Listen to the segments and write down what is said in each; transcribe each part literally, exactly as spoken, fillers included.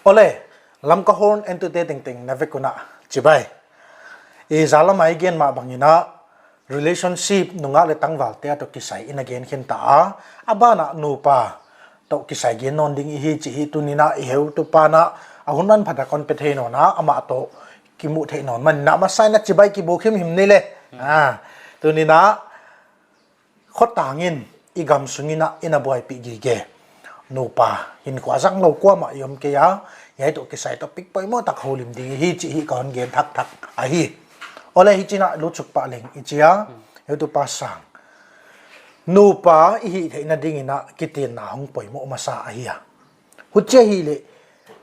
Ole, Lamka Horn entute tengteng na vek un chibai. I zalama i gen mah bangin a relationship nungak leh tangvalte toh kisai i na gen khin ta a, a ban ah nupa toh kisai gen nawn ding i hi chih hi tuni'n i heutupa'n a hun manpha tak hon pe thei nawn a, amah toh kimu thei nawn manin a masa in a chibai kibu himhim ni le. Ah, tuni'n a khotang in i gam sungin a i na buaipih gige nupa hinkhua zanglou kuamah i om kei a, hiai toh kisai topic poimoh tak houlim ding i hi chih hi ka hon gen thakthak ahi. Ole, hichi'n a lutsuk pah leng i chi a, heutupa sang. Nupa i hih theihna dingin a kitenna hong poimoh masa ahi a. Huchi ahihleh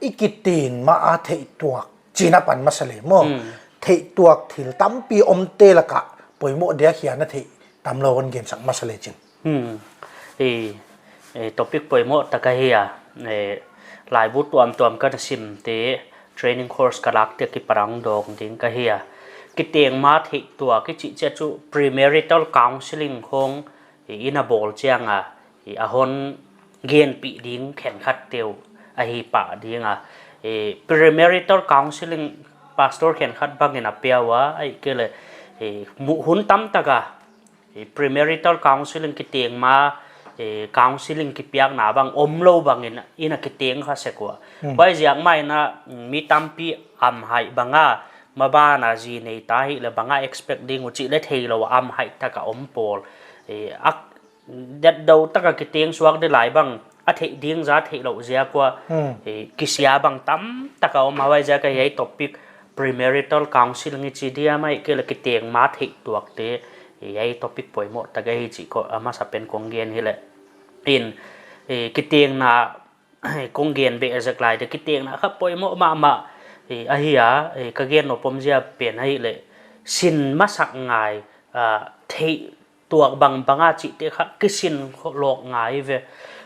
i kiten ma a theihtuak chi'n a pan masa le maw. Hmm. Theihtuak thil tampi omte laka poimoh dia hiai na theih tamlou hon gensak masa le chin. Hmm. I, i topic poimoh tak ahi a. I, laibu tuamtuam ka na simte, training course ka lakte kipan dawng ding ka hi a. Kiteng ma theihtuak i chih chiang chu premarital counseling khong i, i na bawl chiang a, i, a hon genpih ding khenkhatte uh ahi pah ding a. I, premarital counseling pastor khenkhat bangin a pia ua, ahihkeileh, i, mu hun tamtak a, i, premarital counseling kiteng ma, i, counseling kipiakna bang omlou bangin i na kiteng kha sek ua. Hmm. Huaiziak mahin a, mi tampi amhaih bang a, maban a zi nei ta hihleh bang a expect ding uh chih leh theilou amhaih tak a om pawl. I, a detdou tak a kiteng suak di lai bang, a theih ding za theihlouh ziak ua, Hmm. eh, kisia bang tamtak a om a, huaiziak a hiai topic premarital counseling i chi diam ahihkeileh kiteng ma theihtuakte, eh, hiai topic poimoh tak ahi chih kou, a masa pen kong gen hi leh. In, eh, kitenna kong gen beh zek lai di, kitenna kha poimoh mahmah, eh, ahi a, eh, ka gen nop om ziak pen ahihleh sin masak ngai, ah, theihtuak bangbang a chihte kha kisin lawk ngai ve.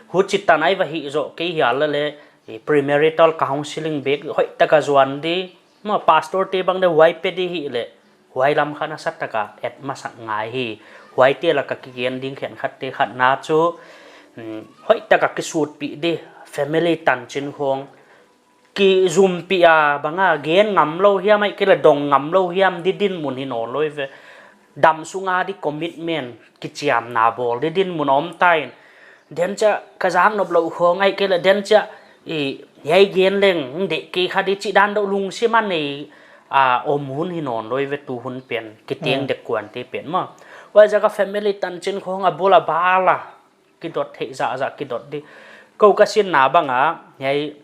Huchi tan a i va hih zoh kei hial leh, eh, premarital counseling bek hoihtak a zuan di, maw pastor te bang leh huai pe di hihleh, huai lam kha nasatak a et masak ngai hi. Huaite laka kigen ding khenkhatte khatna chu, um, hoihtak a kisutpih di, family tanchin khong kizumpih a bang a gen ngamlou hiam ahihkeileh dong ngamlou hiam di dinmun hi nawnlou ve. Dam sunga di commitment kichiamna bawl di dinmun om ta in, den chia ka zak nop louh khong ahihkeileh den chia i, hiai gen leng dek kei kha di chih dan deuh lungsim a nei a om hun hi nawnlou ve tu hun pen, kiteng Hmm. dek kuante pen maw. Huaiziak a family tanchin khong a bul a bal a kidot theih zahzah kidot di. Kou ka sinna bang a, hiai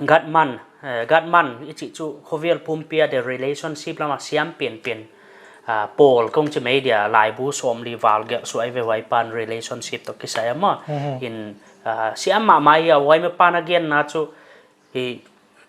Gatman, eh, Gatman i chih chu khovel pumpi a di relationship lam a siam penpen, ah, Paul kong chi mai dia, laibu sawmli val gelh suai ve, huai pan relationship toh kisai a maw. Mhm. In, ah, siam mahmah hi a, huai mi pan a genna chu, hi,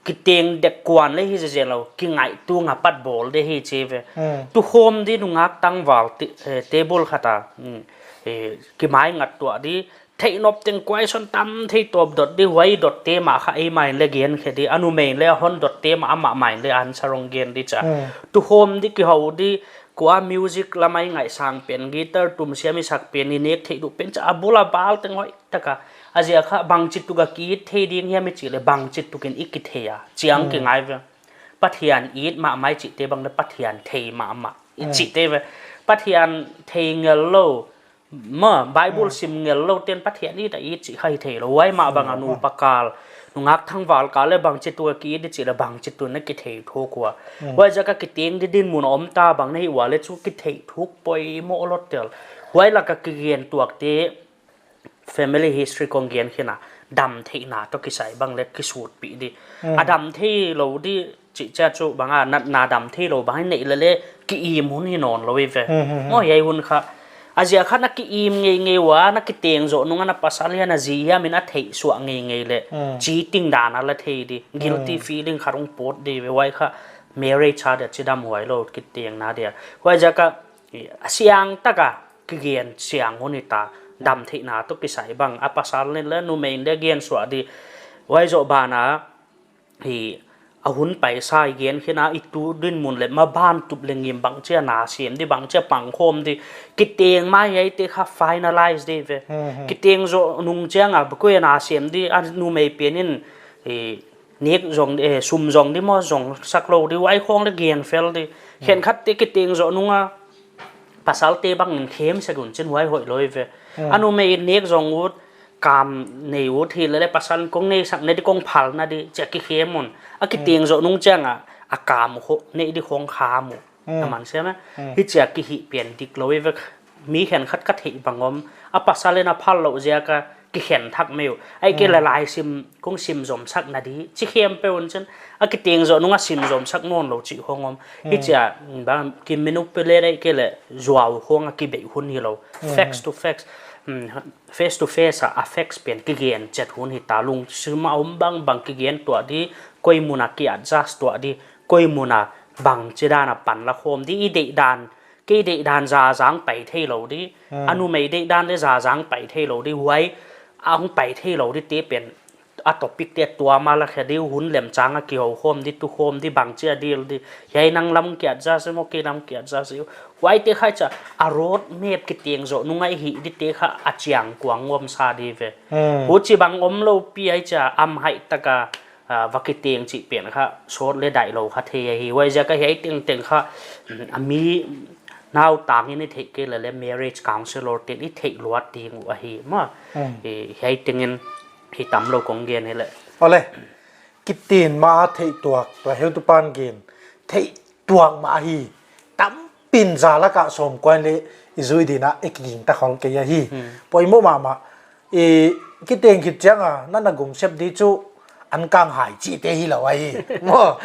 kiteng dek kuan leh hi zezen lou, kingaihtuah a pat bawl di hi chi ve. Hmm. Tukhawm di nungak tangval ti-, eh, table khat a, hmm, eh, kimai ngat tuah di, theih nop teng question tam thei tawp dot di, huai dot te mah kha ei main leh gen khe di, a numei in leh a hon dot te mah amah main leh answer hong gen di chia. Hmm. Tukhawm di, kihou di, kua music lam a i ngaihsang pen, guitar tum siam i sak pen, i nek theih duh pen chia, a bul a bal teng hoihtak a. A ziak kha bangchituk a ki-it thei ding hiam i chih leh bangchituk in i kithei a. Chiang Hmm. kingai ve. Pathian it mahmah i chihte bang leh Pathian thei mahmah i Hmm. chihte ve. Pathian thei ngel lou, maw, Bible Hmm. sim ngel lou ten Pathian it a it chih kha hi theilou. Huai mah bang a Hmm. nupa kal, nungak tangval kal leh bangchituk a ki-it di chih leh bangchituk in a kithei thuk ua. Hmm. Huaiziak a kiteng di dinmun om ta bang na hi ua leh chu kithei thuk poimoh lottel. Huai laka kigen tuakte family history kong gen khin a, dam theihna toh kisai bang leh kisutpih di. Hmm. A dam theilou di chih chia chu bang a, natna dam theilou bang hi neih leh leh ki-im hun hi nawnlou ve. Hmm, hmm, hmm. Maw hiai hun kha. A ziak kha na ki-im ngeingei ua, na kiteng zoh nung a na pasal hiam na zi hiam in a theih suak ngeingei leh. Hmm. Cheating dan a la thei di. Guilty Hmm. feeling khat hong pawt di ve, huai kha marriage a dia chidam huailou kitengna dia. Huaiziak a, i, a siang tak a kigen siang hun hi ta, dam theihna toh kisai bang, a pasal in leh numei in leh gen suak di. Huai zoh ban a, i, a hun paisa i gen khin a, i tu dinmun leh maban tup leh ngim bangchia na sem di, bangchia pangkhawm di, kiteng ma hiaite kha finalize di ve. Hmm, hmm. Kiteng zoh nung chiang a, bakui na sem di, a numei pen in, i, nek zong, eh, sum zong di maw, zong sak lou di, huai khong leh gen fel di. Khenkhat te kiteng zoh nung a, pasal te bang in khem sek un chin huai hoih lou ve. A numei nek zong ut, kam nei ut hilele pasal kong nei sak ne di kong phal na di, chia kikhem un. A kiteng zoh nung chiang a, a kam khong, nei di khong kham uh. Na man siam e. Hichia kihih pian dik lou ve. Mi khenkhat ka theih bang om. A pasal in a phal lou ziak a kikhen thak mai uh. Ahihkeileh lai sim, kong sim zom sak na di. Chi khem pe un chin. A kiteng zoh nung a sim zom sak nawn lou chi khong om. Hichia, ba, ki manipulate ahihkeileh zuau khong a kibeih hun hilou. Face to face. Hmm, face to face a, a facts pen kigen chet hun hita, lungsim a om bang bang kigen tuah di, koi mun a ki adjust tuah di, koi mun a bangchi dan a pan la khawm di, i deihdan, kei deihdan zazang pai thei lou di, a numei deihdan leh zazang pai thei lou di, huai a hong pai thei lou di te pen a topic te tuam a la khe di, hun lemchang a kihou khawm di, tu khawm di, bangchi a deal di, hiai nang lam ki adjust maw, kei lam ki adjust. Huai te kha chia, a road map kiteng zoh nung a i hih di te kha a chiang kuang om sa di ve. Huchibang om lou pi ai chia, am hai taka, ah, va kiteng chih pen kha, sawt leh daih lou kha thei ahi. Huaiziak a hiai tengteng kha, mm, a mi nautang in i theih kei lele marriage counsellor te'n i theih luat ding uh ahi maw. I hiai tengin hi tam lou kong gen hileh. Ole. Kiteng ma a theih tuak, tua heutupa'n gen. Theih tuak ma ahi. Tampi'n za lak a sawm kuan leh i zui ding a, i kiging ta khol kei ahi. Poimoh mahmah. I kiteng khit chiang a, na na gum sep di chu an kang hai chihte hilou ahi. Maw.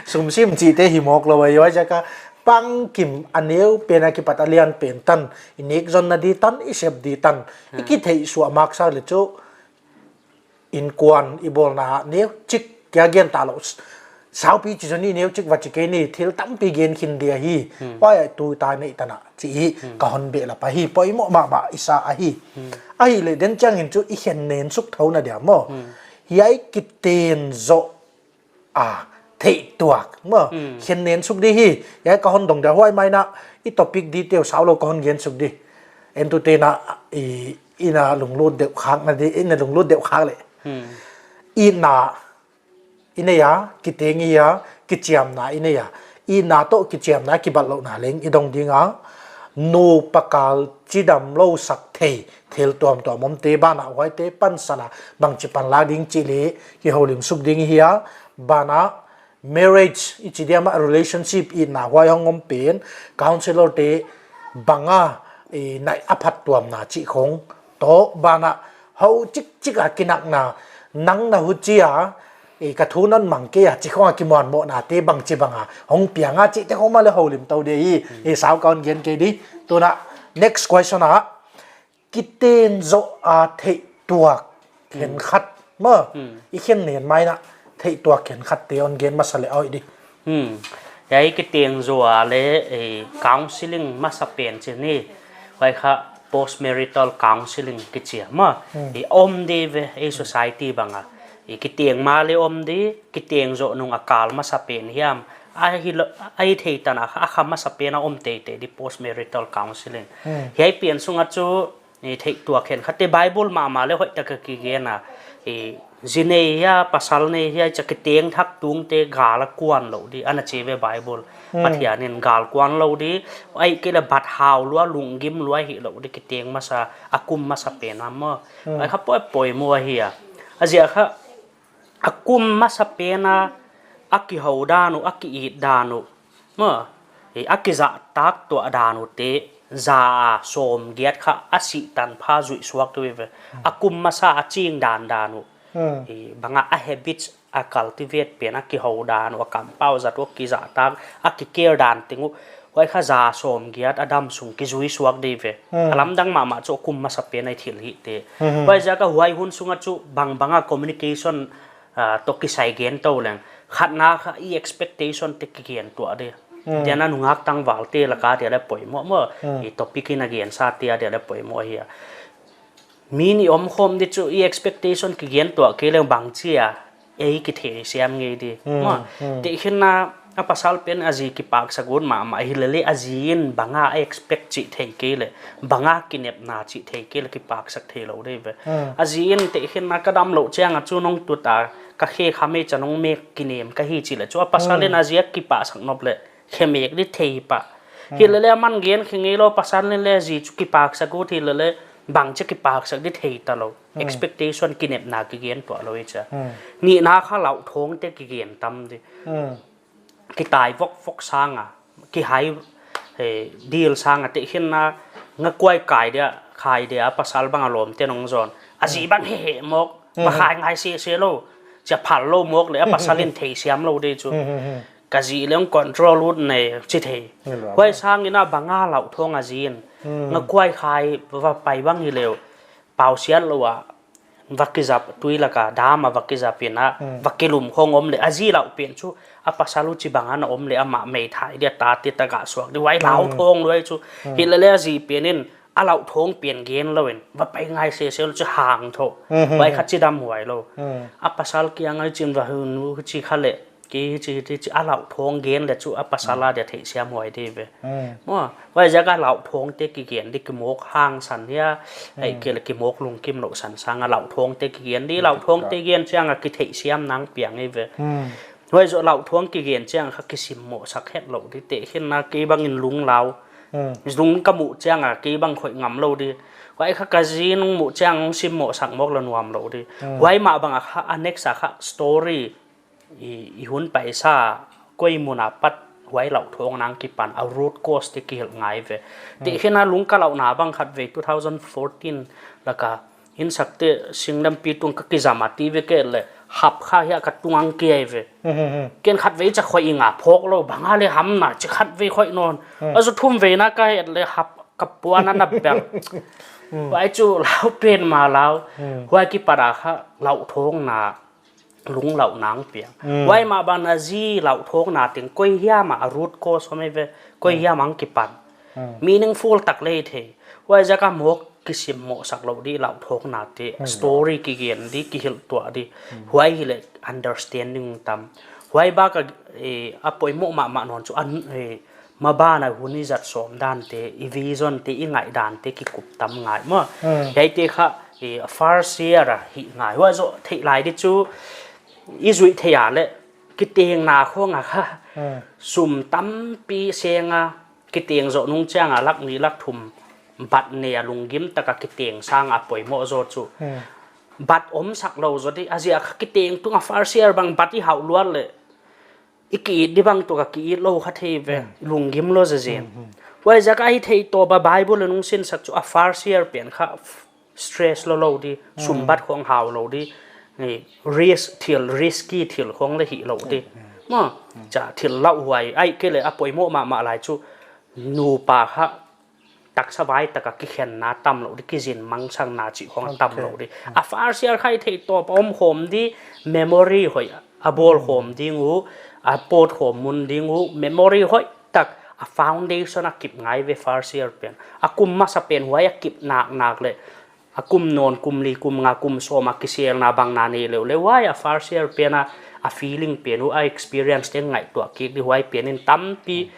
Sum sim chihte hi mawk lou ahi. Huaiziak a bangkim a neu pen a kipat a lian pen tan, i nek zonna di tan, i sep di tan. I kitheih suah maksak leh chu, innkuan i bawlna neu chik kia gen ta lou. Saupi chi zong ni neu chik va chi kei ni, thil tampi gen khin di ahi. Huai a tu ta nei ta na chi hi ka hon behlap ahi. Poimoh mahmah i sa ahi. Ahihleh den chiangin chu i khen nen suk thou na dia maw. Hiai kiteng zoh a theih tuak maw. Khen nen suk di hi. Hiai ka hon dong dia, huai mai na i topic di teu sau lou ka hon gen suk di. Entute'n a i, i na lunglut deuh khak na di, i na lunglut deuh khak leh. I na i nei a, kiteng i a, kichiamna i nei a. I na toh kichiamna kibatlouhna leng i dong ding a. Nupa kal chidam lou sak thei, thil tuamtuam omte banah huaite pansan a bangchi pan la ding chih leh kihoulim suk ding hi a. Banah marriage i chi diam a relationship i na huai hong om pen, counsellor te bang a, i na a phattuamna chih khong toh banah hou chikchik a kinakna, nang na huchi a, i ka thu non mang kei a chi khong a kimuanmohna te bangchibang a hong piang a chihte khong mahleh houlim tou di hi. I sau ka hon gen kei di. Tuin a next question a, kiteng zoh a theih tuak khenkhat maw. I khen nen mai na theih tuak khenkhat te hon gen masa leh hoih di. Hiai kiteng zoh a leh, eh, counselling masa pen chi ni. Huai kha post marital counselling kichi a maw. I om di ve, eh, society bang a. I kiteng ma leh om di, kiteng zoh nung a kal masa pen hiam. Ahilou, ahithei tan a kha, a kha masa pen a om teitei di post marital counselling. Hiai pen sung a chu, i theih tuak khenkhat te Bible mahmah leh hoihtak a kigen a. I zi nei hia, pasal nei hia, chia kiteng thak tungte gal a kuan lou di, ana chi ve Bible. Pathian in gal kuan lou di, ahihkeileh bat hau lua, lunggim lua hilou di, kiteng masa, a kum masa pen a maw. Huai kha poi, poimoh ahi a. A ziak kha, a kum masa pen a, a kihou dan uh, a ki-it dan uh. Maw, eh, a kizahtak tuah dan uh te, za a sawmgiat kha a sih tan pha zuih suak tu ve. A kum masa a ching dan dan uh. Eh, bang a a habits a cultivate pen a kihou dan uh, a kampau zat uh, a kizahtak, a ki-care dan teng uh. Huai kha za sawmgiat a dam sung kizui suak di ve. A lamdang mahmah chu a kum masa pen a i thil hihte. Huaiziak a huai hun sung a chu bangbang a communication ah, toh kisai gen tou leng. Khatna kha i expectation te kigen tuah di. Dia na nungak tangval te lak a dia leh poimoh maw. I topic in a gen sa te a dia leh poimoh ahi a. Mi nih om khawm di chu i expectation kigen tuah kei leng bangchi a, ei kithei siam ngei di. Maw, tehkhinna a pasal pen a zi kipaksak ut mahmah hilele a zi in bang a expect chih thei kei leh, bang a kinepna chih thei kei leh kipaksak theilou di ve. A zi in tehkhinna ka damlouh chiang a chu nong tut a, ka khe kha mei chan hong mek kinem ka hi chih leh chu a pasal in a zi a kipahsak nop leh khe mek di thei pah. Hilele aman gen khe ngeilou, pasal in leh zi chu kipaksak ut hilele bangchi a kipaksak di thei talou. Expectation kinepna kigen tuah lou i chia. Nihna kha lauthawngte kigen tam di. Kitai vokvok sanga, kihai, eh, deal sanga tehkhinna ngakuai kai dia, khai dia, pasal bang a lawmte nong zon. A zi bang hehe mawk, va khai ngai sese lou. Chia phal lou mawk leh a pasal in theisiam lou di chu. Ka zi leng control ut nei chi thei. Huai sangin a bang a lauthawng a zi in. Ngakuai khai va pai bang hileh. Pausiat lou a, va kizap tui laka, dam a va kizap in a, va kilum khong om leh, a zi lau pen chu, a pasal uh chibang ana om leh, amah meithai dia tate ta gah suak di, huai lauthawng lua chu, hilele a zi pen in, a lauthawng pen gen lou in, va pai ngai sese lou chu hang tho, huai kha chidam huai lou. A pasal kiang a chin va hun u chi kha leh, Kei hichi, hichi, hichi, a lauthawng gen leh chu a pasal a dia theihsiam huai di ve. Maw, huai ziak a lauthawngte kigen di kimawk hangsan hia, ahihkeileh kimawk lungkimlouh san sanga lauthawngte kigen di, lauthawngte gen chiang a kitheihsiamna hong piang hi ve. Huai zoh lauthawng kigen chiang kha kisimmohsak hetlou di, tehkhinna kei bangin lunglau. Lung ka muh chiang a kei bang khoih ngamlou di. Huai kha ka zi nung muh chiang hong simmohsak mawk lou nuamlou di. Huai mah bang a kha, a next a kha story. I, i hun paisa koi mun a pat huai lauthawngna hong kipan a root cause te kihilh ngai ve. Tehkhinna lungka lauhna bang khatvei two thousand fourteen laka hinsakte singlampi tung ka kizam a ti ve kei leh hap kha hia ka tung ang ki ai ve. Ken khatvei cha khoih i nga phawk lou bang a leh hamna chi khatvei khoih nawn. A zu thumveina ka het leh hap ka puan a na bel. Huai chu lau pen mah lau. Huai kipat a kha lauthawngna lunglauhna hong piang. Huai mah bang a zi lauthawngna teng koi hiam a root cause hong hi ve, koi hiam hong kipan. Meaningful tak leh thei. Huai ziak a mawk kisimmohsak lou di lauthawngna te, story kigen di, kihilh tuah di. Huai hileh understanding tam. Huai bak a, eh, a poimoh mahmah nawn chu an, eh, maban a hun i zat sawm dante, i vision te, i ngaih dante kikup tam ngai maw. Hiaite kha, eh, a first year a hih ngai. Huai zoh theih lai di chu, i zuih theih a leh, kitengna khong a kha. Sum tampi seng a, kiteng zoh nung chiang a lak nih lak thum, bat nei a lunggim taka kiteng sang a poimoh zaw chu. Bat omsak lou zaw di, a ziak kha kiteng tung a first year bang bat i hauh luat leh. I ki-it di bang tuk a ki-it lou kha thei ve, lunggim lou zezen. Huai ziak a hi thei tawp a Bible in hong sinsak chu a first year pen kha stress lou lou di, sumbat khong hau lou di, ni risk thil, risky thil khong leh hilou di. Maw, cha thil lauhuai, ahihkeileh a poimoh mahmah lai chu nupa kha taksa vai taka kikhenna tamlou di, kizinmangsanna chih khong tamlou di. A first year kha hi thei tawp a om khawm di, memory hoih a bawl khawm ding uh, a pawt khawm mun ding uh, memory hoih tak a foundation a kip ngai ve first year pen. A kum masa pen huai a kip naknak leh, a kum nawn, kum li, kum nga, kum sawm a kiselna bang na nei leuh leh, huai a first year pen a, a feeling pen uh, a experience te ngaihtuah kik di huai pen in tampi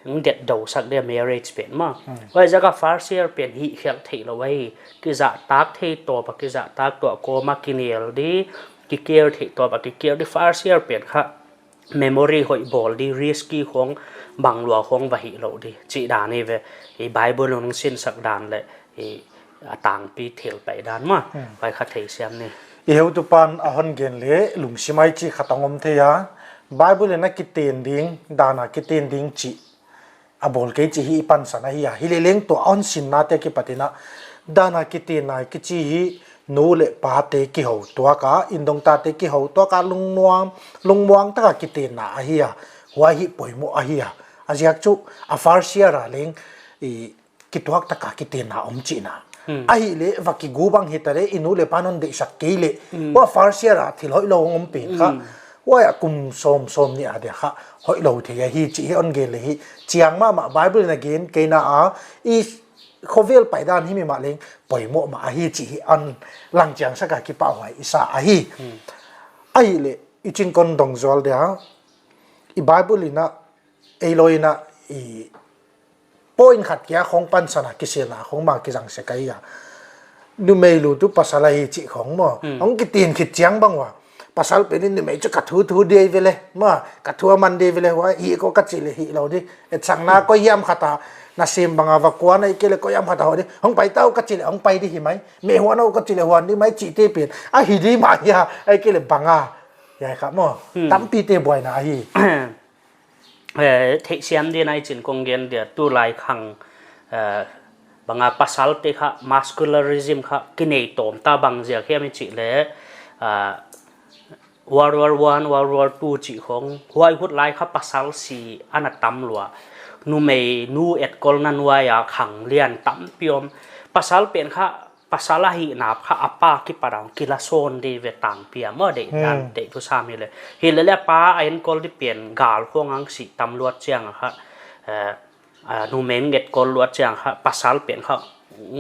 hong detdousak di a marriage pen maw. Huai ziak a first year pen hihkhelh theilou ahi. Kizahtak thei tawp a kizahtak tuah kawm a kinel di, kicare thei tawp a kicare di first year pen kha memory hoih bawl di, risky khong bang lua khong va hilou di. Chih dan hi ve, i Bible in hong sinsak dan leh, i a tangpi thil pai dan maw. Huai kha theisiam ni. I heutupa'n a hon gen leh, lungsim a i chih khat hong om thei a. Bible in a kiten ding, dan a kiten ding chih a bawl kei chih hi i pansan ahi a. Hileleng tua a hon sinna te kipat in a, dan a kitenna kichi hi nu leh pa te kihou tuak a, indongta te kihou tuak a, lungnuam, lungmuang taka kitenna ahi a. Huai hi poimoh ahi a. A ziak chu a first year a leng, i, kituak taka kitenna om chihna. Ahihleh va kigu bang hita leh, i nu leh pa'n hon deihsak kei leh, huai first year a thil hoihlou hong om pen kha. Huai a kum sawm, sawm nih a dia kha hoihlou thei ahi chih hi hon gen leh hi. Chiang mahmah Bible in a gen keina a, i khovel paidan hi mi mah leng poimoh mah ahi chih hi hon langchiangsak a kipahhuai i sa ahi. Ahihleh, i chin kon dong zual dia, i Bible in a, ei lou in a, i point khat kia khong pansan a kiselna khong mah kizang sek ahi a. Numei lutu pasal ahi chih khong maw. Hong kiten khit chiang bang ua. Pasal pen in numei chu ka thu thu di ve le, ma, ka thu a man di ve le, huai hi ko ka chi le hi lou di. E chang na ko hiam khat a, na sim bang a va kuan ahihkeileh ko hiam khat a hoh di. Hong pai ta uh ka chi le, hong pai di hi mai. Me huan a uh ka chi le, huan di mai chihte pen. A hi di mah hia, ahihkeileh bang a. Hiai kha maw. Hmm. Tampi te buaina ahi. Eh, theihsiam ding in i chih kong gen dia, tulai khang, eh, bang a pasal te kha, masculinism kha, kinei tawm ta, bang ziak hiam i chih leh, ah, World War One, World War Two chih khong, huai hun lai kha pasal si ana tam lua. Numei nu etkolna nuai a khang lian tampi om. Pasal pen kha, pasal ahihna kha a pa kipat a hong kila sawn di ve, tangpi a maw, deihdan, hmm, deih thusam hi le. Hi le le a pa a enkol di pen gal khong a hong si tam luat chiang a kha, eh, ah, numei hong etkol luat chiang kha, pasal pen kha,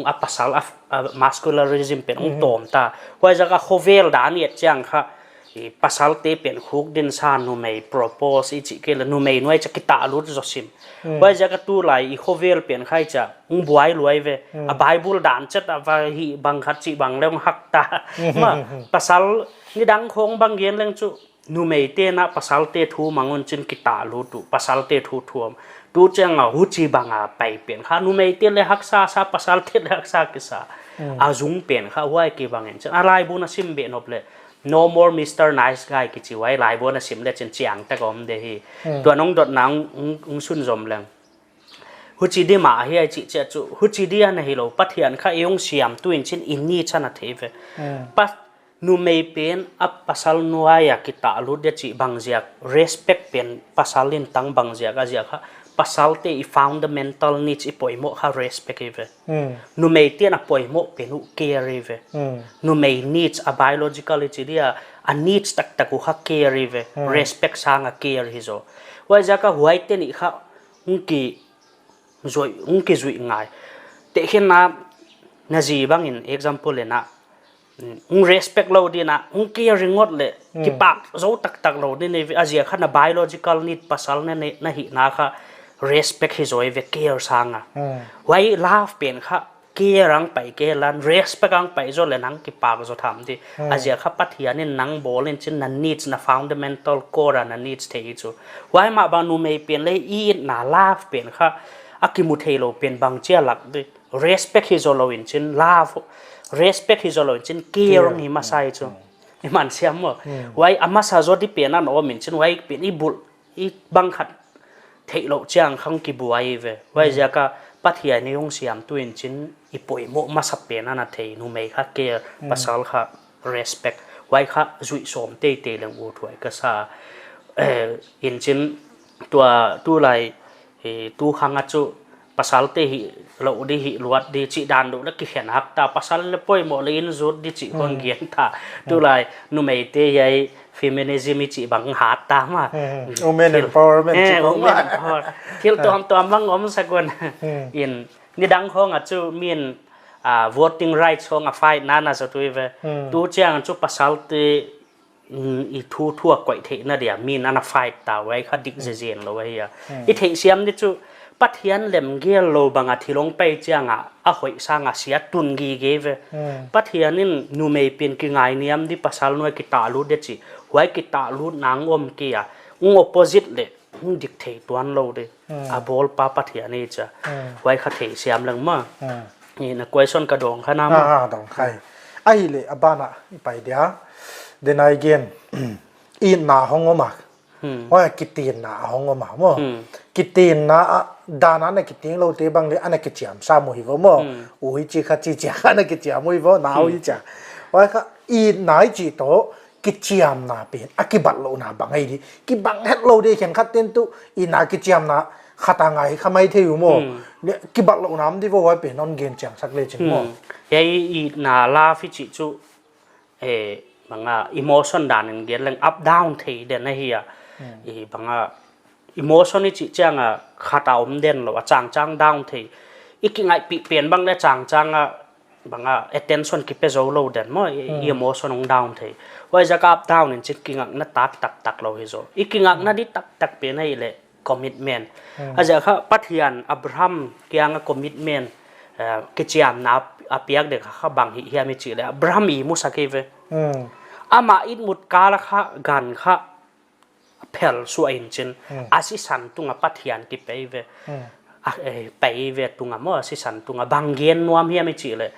a pasal a, a masculinism pen hong, mhm, tawm ta. Huaiziak a khovel dan i et chiang kha, i pasal te pen khuk din sa, numei propose i chih kei le, numei nuai cha kitahlut zaw sim. Hmm. Huaiziak a tulai i khovel pen kha i cha, hong buai luai ve. Hmm. A Bible dan chet a va hi bang khat chih bang le hong hak ta. Hmm. Ma, pasal nidang khong bang gen leng chu, numei te na pasal te thu mang un chin kitahlut uh, pasal te thu thuam. Tu chiang a huchi bang a pai pen kha, numei te le haksa sa, pasal te le haksa kisa. Hmm. A zung pen kha, huai kibang in chin. A laibu na sim be nop le, No More Mister Nice Guy kichi huai laibu na sim le chin chiang tak om de hi. Hmm. Tua nong dot nang, ung, ung sun zom leng. Huchi di mah ahi a i chih chiang chu, huchi di ana hi lou, Pathian kha i hong siamtu in chin i needs ana thei ve. Hmm. Pa, numei pen a pasal nuai a kitahlut dia chih bang ziak, respect pen pasal in tang bang ziak, a ziak kha, pasal te i fundamental needs i poimoh kha respect hi ve. Hmm. Numei te na poimoh pen uh care hi ve. Hmm. Numei needs a biological i chih dia, a needs taktak uh kha care hi ve. Hmm. Respect sang a care hi zaw. Huaiziak a huai te nih kha, hong ki zui, hong kizui ngai. Tehkhin na, na zi bang in example le na, hong respect lou di na, hong care ringot le, hmm, kipak zou taktak lou di na, a ziak kha na biological need pasal na, na, na hihna kha respect hi zaw ve care sang a. Hmm. Huai love pen kha, care ang pai kei lan, respect ang pai zaw le nang kipak zaw tham di. Hmm. A ziak kha Pathian in nang bawl in chin na needs, na fundamental core a na needs thei hi chu. Huai mah bang numei pen le i itna love pen kha a kimu thei lou pen bang chia lak di. Respect hi zaw lou in chin love, respect hi zaw lou in chin care, care, hong hi masa hi chu. Hmm. I man siam maw. Hmm. Huai a masa zaw di pen ana om in chin huai pen i bulh i bang khat theih lou chiang kha hong kibuai ve. Huai, hmm, ziak a Pathian i hong siamtu in chin i poimoh masa pen ana thei, numei kha care, hmm, pasal kha respect. Huai kha zuih sawm teitei leng ut huai ka sa. Eh, in chin tua tulai, eh, tu khang a chu pasal te hi lou di, hi luat di chih dan lou le kikhen hak ta, pasal le poimoh le in zut di chih khong, hmm, gen ta. Hmm. Tulai numei te hiai feminism i chih bang hat ta ma. Hmm. Women empowerment, eh, chih khong women empower. Thil tuamtuam bang om sak un. Hmm. In nidang khong a chu min, ah, voting rights khong a fight na na zaw tuh ve. Hmm. Tu chiang chu pasal te mm, i thu thu a koih theihna dia min ana fight ta, huai kha dik, hmm, zezen lou ahi a. Hmm. I theihsiam di chu Pathian lemgel lou bang a thil hong pai chiang a, a hoih sang a sia tun gige ve. Hmm. Pathian in numei pen kingainiam di, pasal nuai kitahlut di chih. Huai kitahlutna hong om kei a, hong opposite le hong dik thei tuan lou di. Hmm. A bawlpa Pathian i cha. Hmm. Huai kha theihsiam leng ma. Hmm. I na question ka dawng kha na ma. Ah, ah, dawng kha i. Ahihleh a ban a i pai dia. Then again, itna hong om a. Hmm. Huai kitenna hong om a maw. Hmm. Kitenna a, dan a na kiteng lou te bang le ana kichiam sam uh hi vo maw. Hmm. Ui chi kha chi chi kha ana kichiam uh hi vo, na, hmm, ui cha. Huai kha itna i chih toh, kichiamna pen a kibatlouhna bang ahi di, kibang hetlou di, khenkhat ten tuh itna kichiamna khat a ngai kha mai thei uh maw. Hmm. Kibatlouhna om di vo, huai pen hon gen chiang sak le chin maw. Hmm. Hiai itna love i chih chu, eh, bang a emotion dan in gen leng up down thei den ahi a. Hmm. I bang a emotion i chih chiang a khat a om den lou, a changchang down thei. I kingaihpih pen bang le changchang a bang a attention kipe zou lou den maw, i, i, hmm, emotion hong down thei. Huaiziak a up down in chin kingakna tak taktak lou hi zaw. I kingakna, hmm, di taktak pen ahihleh commitment. Hmm. A ziak kha Pathian Abraham kiang a commitment, eh, kichiamna a piak dek kha bang hi hiam i chih leh Abraham i musak hi ve. Hmm. Ama itmut kal a kha gan kha phel suah in chin, hmm, a sisan tunga Pathian kipei ve. Hmm. A, eh, pei ve tunga maw, a sisan tunga bang gen nuam hiam i chih leh,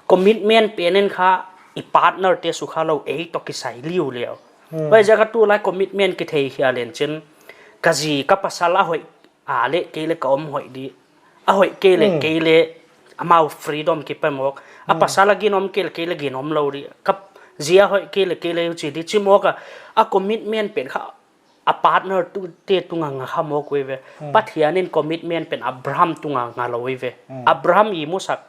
commitment pen in kha i partner te sukha lou, ei toh kisai liuliau. Hmm. Huaiziak a tulai commitment kithei hial in chin, ka zi ka pasal a hoih a leh kei leh ka om hoih di. A hoih kei leh, hmm, kei leh amau freedom kipe mawk. A, hmm, pasal a ginom kei leh kei leh ginom lou di. Ka zi a hoih kei leh kei leh huchi di chi mawk a. A commitment pen kha a partner tu, te tunga nga kha mawk uh ve. Hmm. Pathian in commitment pen Abraham tunga nga lou uh ve. Hmm. Abraham i musak,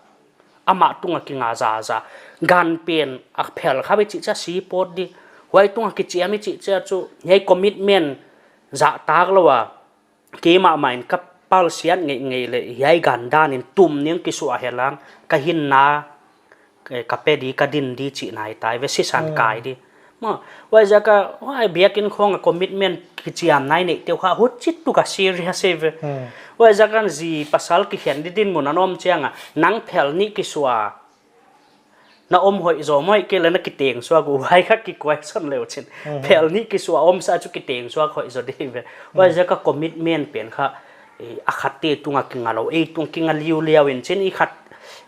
amah tunga kinga zaza. Gan pen a phel kha ve chih chia si pawt di. Huai tunga kichiam i chih chia chu, hiai commitment zahtak lou a, keimah mah in ka palsiat ngeingei leh hiai gan dan in tum ning kisuah helang, ka hinna, eh, ka pe di, ka din di chih nai tai ve, sisan, hmm, kai di. Maw, huaiziak a, huai biakinn khong a commitment kichiam nai neih te uh kha huchi tuk a serious ve. Hmm. Huaiziak a zi pasal kikhen di dinmun a na om chiang a, nang phel nih kisuah na om hoih zaw maw, kei leh na kiteng suak uh, huai kha ki question leu chin. Mhm. Phel nih kisuah om sa chu kiteng suak hoih zaw di ve. Mhm. Huaiziak a commitment pen kha, eh, a khat te tunga kinga lou, ei tung kinga liuliau in chin, i khat,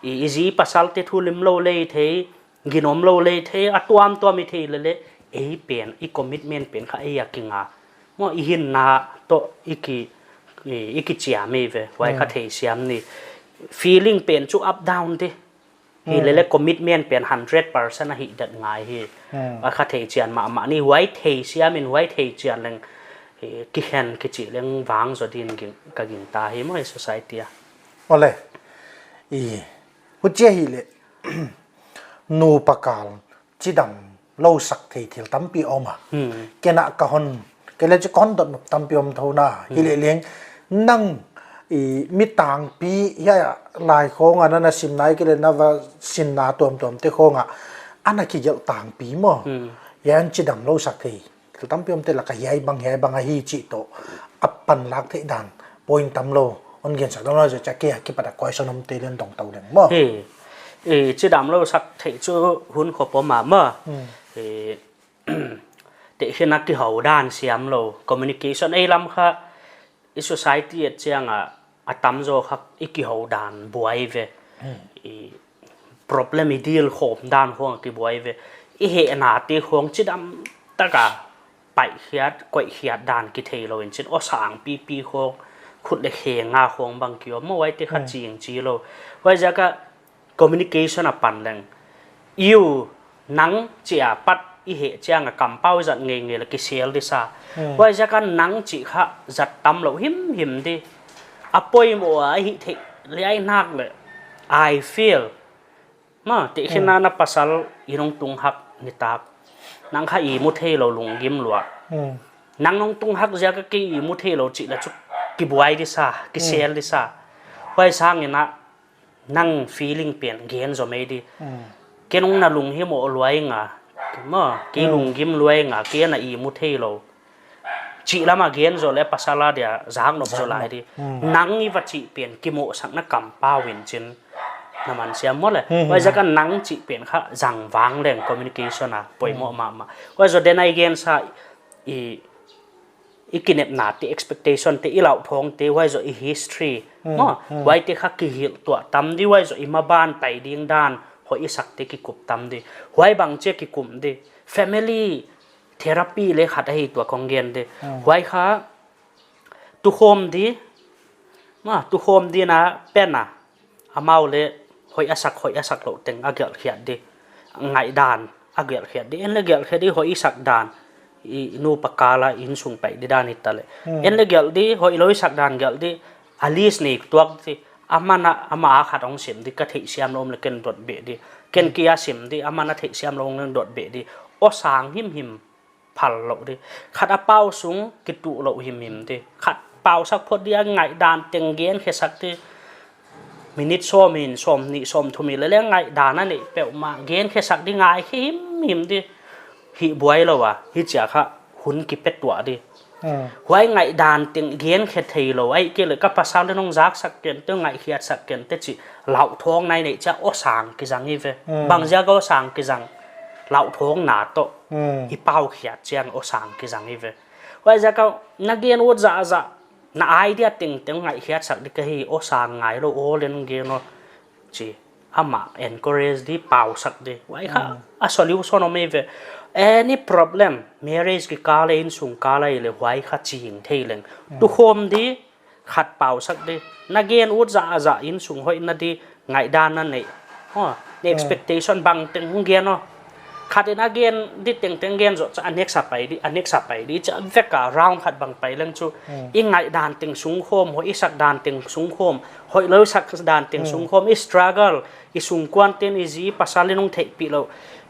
i, i zi pasal te thu lim lou lei thei, ginom lou lei thei, a tuamtuam i thei leh leh, ei pen, i commitment pen kha ei a kinga. Maw, i hinna toh i ki, i, i kichiam i ve, huai kha, hmm, theisiam ni. Feeling pen chu up down di. Hi, hmm, leh leh commitment pen hundred percent a hihdet ngai hi. Hmm. A kha thei chian mahmah ni, huai thei siam in, huai thei chian leng, eh, kikhen kichih leng vang zaw din ging, ka gingta hi maw, i society a. Ole. I, huchia hi leh, nupa kal chidam lou sak thei thil tampi om a. Hmm. Ken a ka hon, kei leh chu ka hon dot nop tampi om thou na. Hmm. Hi leh leng, nang, i, mi tangpi, hiai lai khong a na na sim nai kei leh na va sinna tuamtuam te khong a, ana kigelh tangpi maw. Hmm. Hiai chidam lou sak thei thil tampi om te lak a hiai bang, hiai bang ahi chih toh a panlak theih dan point tam lou, hon gen sak dan lou, chia kei a kipat a question om te leng dong tou leng maw. Hi, i, chidam lou sak thei chu hun khop om a maw. Hmm. I, tehkhin a kihou dan siam lou, communication ei lam kha, i society et chiang a, a tamzaw kha i kihou dan buai ve. Hmm. I problem i deal khawm dan khong kibuai ve. I hehna te khong chidam taka paihkhiat, koihkhiat dan kithei lou in chin, aw sang pipi khong, khut leh khe nga khong bang ki om maw, huai te kha, hmm, ching chi lou. Huaiziak a communication a pan leng. I u nang chih a pat i heh chiang a kampau zat ngeingei leh kisel di sa. Hmm. Huaiziak a nang chih kha zat tam lou himhim di. A poimoh a hih theih liai nak leh. I feel. Maw, tehkhin a, hmm, na pasal i nong tung hak nitak. Nang kha i mu thei lou lunggim lua. Hmm. Nang nong tung hak ziak a kei i mu thei lou chih leh chu kibuai di sa, kisel, hmm, di sa. Huai sang in a nang feeling pen gen zaw mai di. Hmm. Ken nong na lunghimoh luai nga. Maw, kei, hmm, lunggim luai nga, kei na i mu thei lou. Chih lam a gen zaw leh pasal a dia zak nop zaw lai di. Hmm. Nang i va chih pen kimohsakna kampau in chin na man siam maw leh. Hmm. Huaiziak a nang chih pen kha zang vang leng communication a poimoh, hmm, mahmah. Huai zaw den a i gen sa i, i kinepna te, expectation te, i lauthawng te, huai zaw i history. Hmm. Maw, hmm, huai te kha kihilh tuah tam di, huai zaw i maban pai ding dan hoih i sak te kikup tam di. Huai bang chia kikum di. Family therapy leh khat ahi tua kong gen di. Hmm. Huai kha tukhawm di, maw, tukhawm di na pen a, amau leh hoih a sak, hoih a sak lou teng a gelh khiat di. Ngaihdan a gelh khiat di. En leh gelh khiat di, hoih i sak dan. I nupa kal a insung pai di dan hita leh. Hmm. En leh gelh di, hoih lou i sak dan gelh di. A list nei tuak di. Aman a, ama a khat hong sim di, ka theihsiam lou om leh ken dot beh di. Ken, hmm, kia sim di, aman a theihsiam lou om leh dot beh di. Aw sang himhim phal lou di. Khat a pau sung kituh lou himhim di. Khat pau sak phot di, a ngaihdan teng gen khe sak di. Minute sawm in, sawmnih, sawmthum in leh leng ngaihdan a neih peuhmah gen khe sak di, ngai khe himhim di. Hih buai lou a, hichia kha hun kipe tuah di. Hmm. Huai ngaihdan teng gen khe thei lou, ahihkeileh ka pasal leh nong zak sak ken te, ngaihkhiat sak ken te chih lauthawng nai neih chia aw sang kizang hi ve. Hmm. Bang ziak a aw sang kizang. lauthawngna toh i paukhiat chiang aw sang kizang hi ve. Huaiziak a na gen ut zahzah, na idea tengteng ngaihkhiatsak di ka hi, aw sang ngailou aw leng gen aw chi. Amah encourage di, pausak di. Huai kha a solution om ei ve. Any problem, marriage kikal a, insung kal a i leh huai kha ching thei leng. Tukhawm di, khat pausak di. Na gen ut zahzah, insung hoihna di, ngaihdan na neih. Aw, na expectation bangteng hong gen aw. Khat in a gen di tengteng gen zoh chiang a next a pai di, a next a pai di, chiang vek a round khat bang pai leng chu. I ngaihdan teng sungkhawm, hoih i sakdan teng sungkhawm, hoihlou i sakdan teng sungkhawm, i struggle, i sungkuante'n, i zi pasal in hong theihpih lou,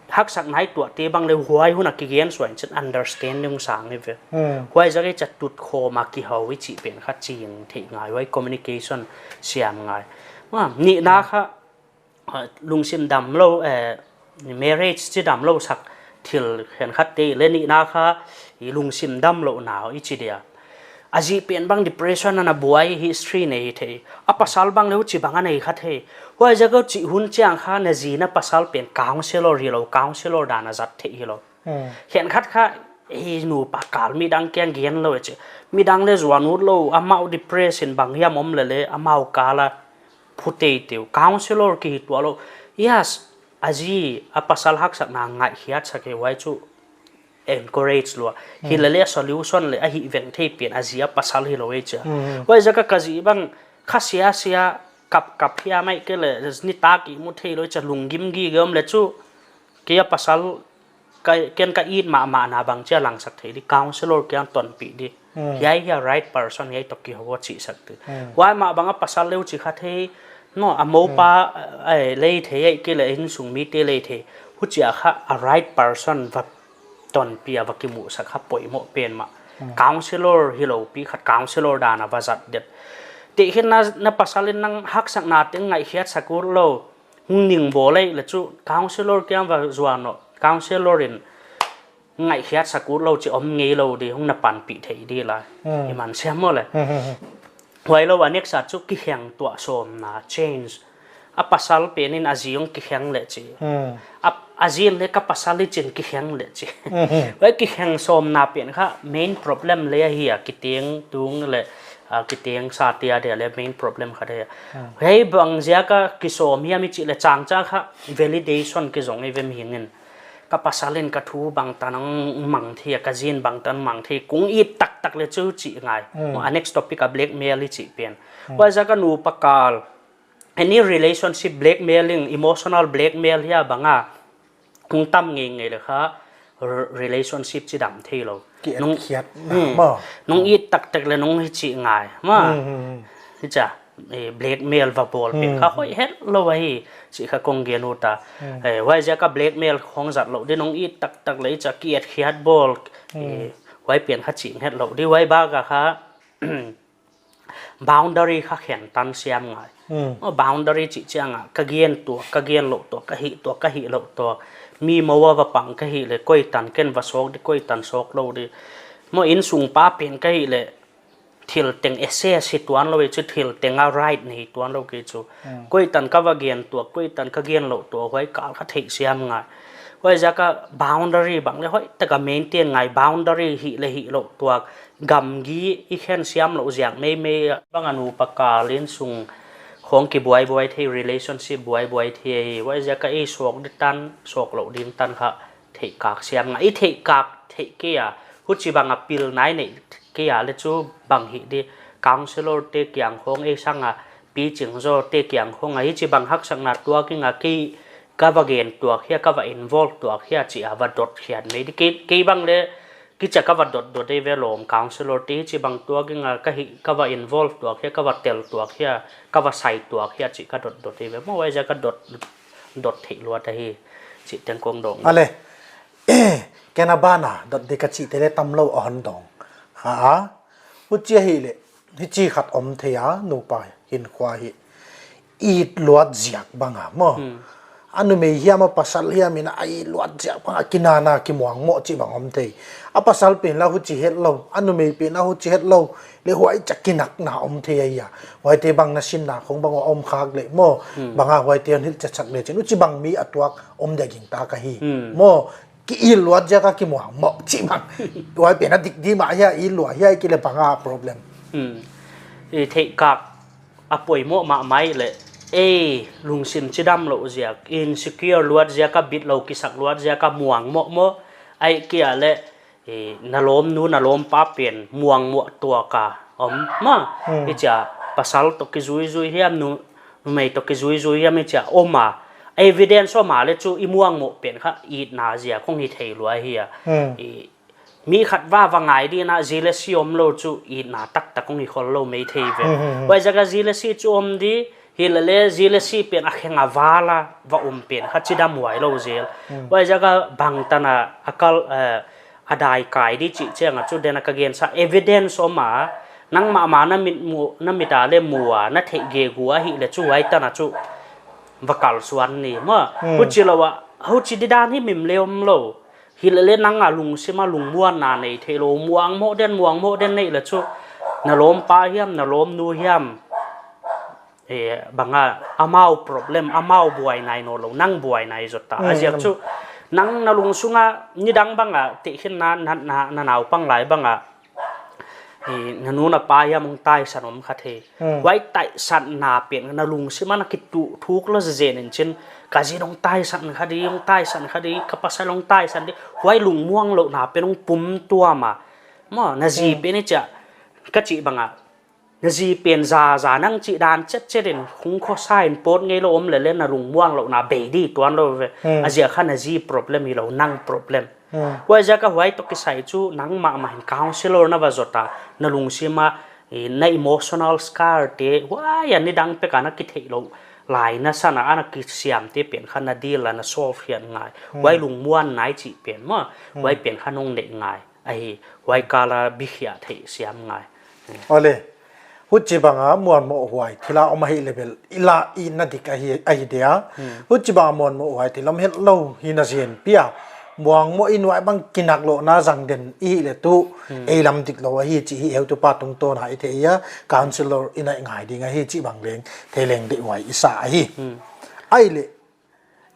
haksatna i tuahte bang leh huai hun a kigen suah in chiang understanding sang hi ve. Huaiziak a i chiang tutkhawm a kihou i chih pen kha ching theih ngai, huai communication siam ngai. Nihna kha, lungsim damlou, marriage chi damlou sak thil khenkhatte leh nihna kha i lungsim damlouhna i chi dia. A zi pen bang depression ana buai history nei thei. A pasal bang leh huchibang a nei kha thei. Huaiziak a huchi hun chiang kha na zi na pasal pen counselor hilou, counselor dan a zat theih hilou. Khenkhat kha, hi nupa kal midang kiang gen lou e chi. Midang leh zuan utlou, amau depression bang hiam om leh leh, amau kal a phu teitei uh. Counselor kihi tuanlou. Yes, a zi, a pasal haksatna ngaihkhiatsak e, huai chu encourage lua. Hilele solution leh a hihveng thei pen a zi a pasal hilou e chia. Huaiziak a ka zi bang kha siasia, kapkap hiam ahihkeileh nitak ihmu theilou chia lunggim gige om leh chu, kei a pasal, ken ka it mahmahna bang chia langsak thei di, counselor kiang tonpih di. Hiai hi a right person, hiai toh kihou aw chihsak di. Huai mah bang a pasal leh huchi kha thei, no, a moupa lei thei, ahihkeileh insung mite lei thei. Huchia kha a right person va tonpih a va kimuhsak kha poimoh pen mah. Counselor hilou pi khat counselor dan a va zat det. Tehkhin na, na pasal in nang haksatna teng ngaihkhiatsak utlou, hong ningbawl leh chu counselor kiang va zuan aw. Counselor in ngaihkhiatsak utlou chi om ngeilou di, hong na panpih thei di lai. I man siam maw leh. Huailou a next a chu kiheng tuah sawmna, change. A pasal pen in a zi hong kiheng leh chi. A, a zi in leh ka pasal hi chin kiheng leh chi. Huai kiheng sawmna pen kha main problem leh ahi a, kiteng tung leh, kiteng sa tia dia leh main problem kha dia. Hei bang ziak a kisawm hiam i chih leh changcha kha validation kizong i ve mihing in. Ka pasal in ka thu bangtan mang thei a, ka zi in bangtan mang thei, kong it taktak leh chu chih ngai. A next topic a blackmail i chih pen. Huaiziak a nupa kal, any relationship blackmailing, emotional blackmail hia bang a hong tam ngeingei leh kha relationship chi dam theilou. Nong it taktak leh nong hichi ngai. Hichia blackmail va bawl pen kha hoih hetlou ahi chih kha kong gen ut a. Huaiziak a blackmail khong zatlou di, nong it taktak leh hichia ki-etkhiat bawl. Huai pen kha ching hetlou di, huai bak a kha boundary kha khentan siam ngai. Boundary chih chiang a ka gen tuak, ka gen louh tuak, ka hih tuak, ka hih louh tuak. Mi mou a va pang ka hih leh koitan ken va sawk di, koitan sawk lou di. Maw, insung pa pen ka hih leh thil teng assess hi tuanlou hi chu, thil teng a right nei tuanlou kei chu. Koitan ka va gen tuak, koitan ka gen louh tuak, huai kal kha theih siam ngai. Huaiziak a boundary bang leh hoihtak a maintain ngai, boundary hih leh hih louh tuak. Gamgi i khen siam louh ziak meimei a bang a nupa kal insung khong kibuaibuai thei, relationship buaibuai thei ahi. Huaiziak a i sawk di tan, sawk louh ding tan kha theihkak siam ngai. I theihkak theih kei a, huchibang a pilna i neih kei a leh chu bang hih di, counselor te kiang khong ei sang a, piching zaw te kiang khong a hichibang haksatna tuak ing a, kei ka va gen tuak hia, ka va involve tuak hia chih a va dot khiat mai di. Kei, kei bang leh kichia ka va dotdot ei ve lawm, counselor te hichibang tuak ing a, ka hih, ka va involve tuak hia, ka va tel tuak hia, ka va sai tuak hia chih ka dotdot ei ve. Maw, huaiziak a dot, dot theih luat ahi chih teng kong dawng. Ale, ken a ban a dot di ka chihte leh tamlou a hon dawng kha a. Huchi ahihleh hichi khat om thei a, nupa hinkhua hi it luat ziak bang a maw. a numei hiam a pasal hiam in a it luat ziak bang a kinakna kimuangmoh chih bang om thei. A pasal pen la huchi hetlou, a numei pen la huchi hetlou, leh huai chia kinakna om thei ahi a. Huaite bang na sinna khong bang a om khak leh maw, bang a huaite hon hilhchian sak leh chin, huchibang mi a tuak om dia gingta ka hi. Maw, ki it luat ziak a kimuangmoh chih bang. Huai pen a dik di mah hia, it luat hia i chih leh bang a problem. I theih kak a poimoh mahmah leh, ei, lungsim chidam louh ziak, insecure luat ziak a, bitlou kisak luat ziak a muangmoh maw, ahihkeileh, eh, na lawmnu, na lawmpa pen muangmoh tuak a om maw. Hichia pasal toh kizuizui hiam, nu, numei toh kizuizui hiam hichia om a, evidence om a leh chu i muangmoh pen kha itna ziak khong hi thei lua hi a. I, mi khat va va ngai di in a, jealousy omlou chu itna taktak khong hi khollou mai thei ve. Huaiziak a jealousy chu om di, hilele jealousy pen a kheng a val a va um pen kha chidam huailou zel. Huaiziak a bangtan a a kal, eh, a dai kai di chih chiang a chu den a ka gensa evidence om a, nangmah ma na mit mu, na mit a leh mu a, na theih gegu ahihleh chu huaitan a chu va kalsuan ni maw. Huchi lou a, huchi di dan hi mim leh omlou. Hilele nang a lungsim a lungmuanna nei theilou, muangmoh den, muangmoh den neih leh chu, na lawmpa hiam, na lawmnu hiam, eh, bang a, amau problem, amau buai nai nawnlou, nang buai nai zota. A ziak chu, nang na lungsung a, nidang bang a, tehkhin na, na, na, na naupang lai bang a, i, na nu na pa hiam hong taisan om kha thei. Huai taisanna pen na lungsim a na kituh thuk lou zenzen in chin, ka zi hong taisan kha di, hong taisan kha di, ka pasal hong taisan di. Huai lungmuanglouhna pen hong pum tuam a. Maw, na zi pen hichia, ka chih bang a, na zi pen zaza nang chih dan chetchet in hong khosa in pawt ngeilou om lele na lungmuanglouhna bei di tuanlou ve. A ziak kha na zi problem hilou, nang problem. Huaiziak a huai toh kisai chu nangmah mah in counselor na va zota, na lungsim a, i, na emotional scar te, huai a nidang pek a na kitheihlouh lai na san a, ana kisiam te pen kha na deal a na solve hian ngai. Huai lungmuanna i chih pen maw, huai pen kha nong neih ngai. Ahi, huai kal a bikhia theih siam ngai. Ole, huchibang a muanmoh huai thil a om ahihleh bel, i la itna dik ahi, ahi dia. Huchibang a muanmoh huai thil om hetlou hi na zen pia. Muangmoh in huai bang kinaklouhna zang den i hihleh tu, ei lam diklou ahi chih hi heutupa tungtawn a i thei a, counselor i naih ngai ding ahi chih bang leng, thei leng deihhuai i sa ahi. Ahihleh,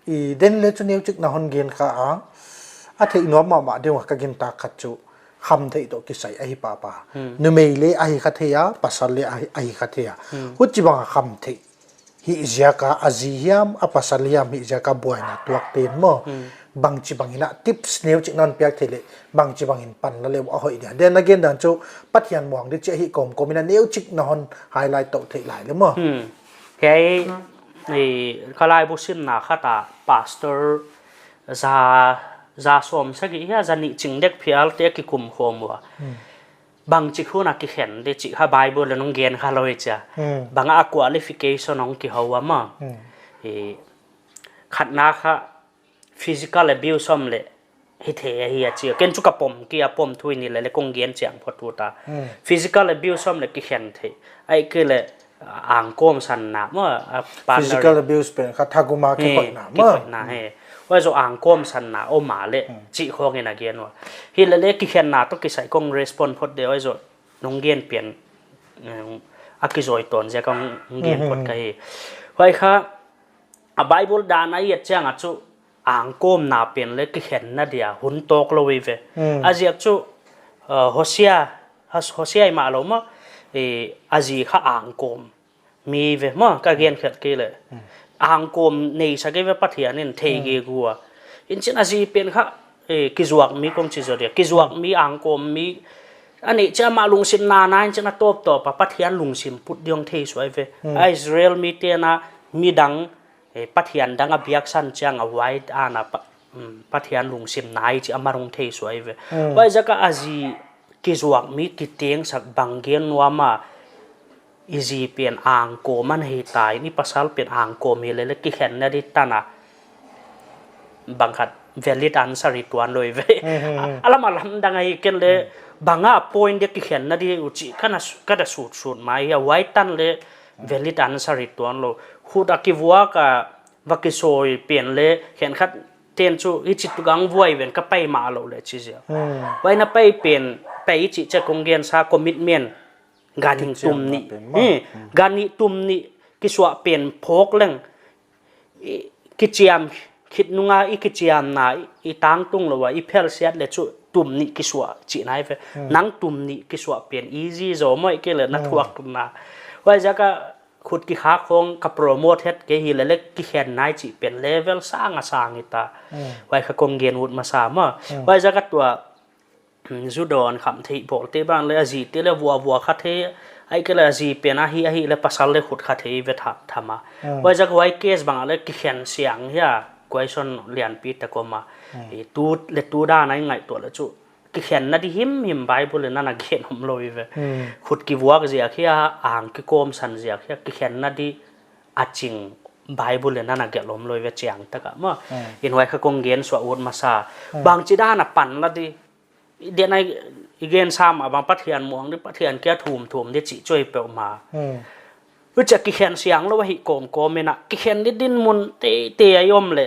i den leh chu neuchik na hon gen kha a, a theih nuam mahmah deuh a ka gintak khat chu khamtheih toh kisai ahi pahpah. Numei leh ahi kha thei a, pasal leh ahi, ahi kha thei a. Huchibang a khamtheih hih ziak a, a zi hiam, a pasal hiam hih ziak a buaina tuak ten maw. Bangchibang in a tips neuchik na hon piak theih leh, bangchibang in pan la leh a hoih dia. Den a gen dan chu Pathian muang di chih ahi kawmkawm in a neuchik na hon highlight tou theih lai leh maw. Hiai, i, ka laibu simna khat a pastor za, za sawm sagih hia, za nih ching dek phial te a kikum khawm ua. Bangchik hun a kikhen di chih kha Bible leh nong gen kha lou i chia. Bang a qualification hong kihou a maw. I, khatna kha physical abuse om leh hithei ahi a chi a. Ken chu ka pom kei a, pom thu in hilele kong gen chiang phot ut a. Physical abuse om leh kikhen thei. Ahihkeileh, a, angkawm sanna maw, a, partner. Physical abuse pen kha thagum a kikhoihna maw. Kikhoihna hi. Huai zoh angkawm sanna om a leh chih khong in a gen ua. Hilele kikhenna toh kisai kong respond phot di, huai zoh nong gen pen, em, a kizui tawn ziak a kong gen phot ka hi. Huai kha, a Bible dan a i et chiang a chu angkawmna pen leh kikhenna dia hun tawk lou i ve. A ziak chu, uh, Hosea, Hos-, Hosea i mah lou maw, i, a zi kha angkawm mi ve maw, ka gen khat kei leh. Angkawm nei sak i ve Pathian in thei gegu a. In chin a zi pen kha, eh, kizuak mi kong chi zaw dia. Kizuak mi, angkawm mi. A neih chiang a amah lungsim nana in chin a tawptawp a Pathian lungsim put di hong thei suai ve. A Israel mite'n a midang, eh, Pathian dang a biaksan chiang a huai ana pa-, um, Pathian lungsim nai chih amah hong thei suai ve. Huaiziak a a zi kizuak mi kiteng sak bang gen nuam a, i zi pen angkawm ana hi ta in, i pasal pen angkawm hilele kikhenna di tan a, bang khat valid answer hi tuan lou i ve. A, a lam a lamdang ahi ken leh, bang a point dia kikhenna di uh chih ka na su-, ka na sutsut mai a, huai tan leh valid answer hi tuan lou. Khut a kivuak a, va kisawi pen le, khenkhat ten chu hichi tuk a vuai ven ka pai mah lou le chi zia. Huai na pai pen, pai chi chia kong gen sa commitment, ganhing tum nih. Ganhing tum nih kisuah pen phawk leng, kichiam khit nung a i kichiamna i tangtung lou a i phelsiat le chu tum nih kisuah chih nai ve. Nang tum nih kisuah pen easy zaw maw, ahihkeileh na thuak tum na. Huaiziak a khut kikhak khong ka promote het kei hilele kikhen nai chih pen level sang a sang hita. Huai kha kong gen ut masa maw. Huaiziak a tua zu dawn kham theih bawlte bang le a zite le vua vua kha thei, ahihkeileh a zi pen ahi ahi le pasal le khut kha thei ve tha, tham a. Huaiziak huai case bang a le kikhen siang hia, question lianpi tak om a. Tu le tu dan a i ngaihtuah le chu kikhenna di himhim Bible in ana gen om lou ve. Khut kivuak ziak hia, ang kikawmsan ziak hia, kikhenna di a ching Bible in ana gelh om lou ve chiang tak a maw. In huai kha kong gen suah ut masa. Bangchi dan a pan la di, den a i gen sam a bang Pathian muang di, Pathian kia thum thum di chih chu i peuhmah. Huchia kikhen siang lou ahi kawmkawm in a, kikhen di dinmun teitei a i om le,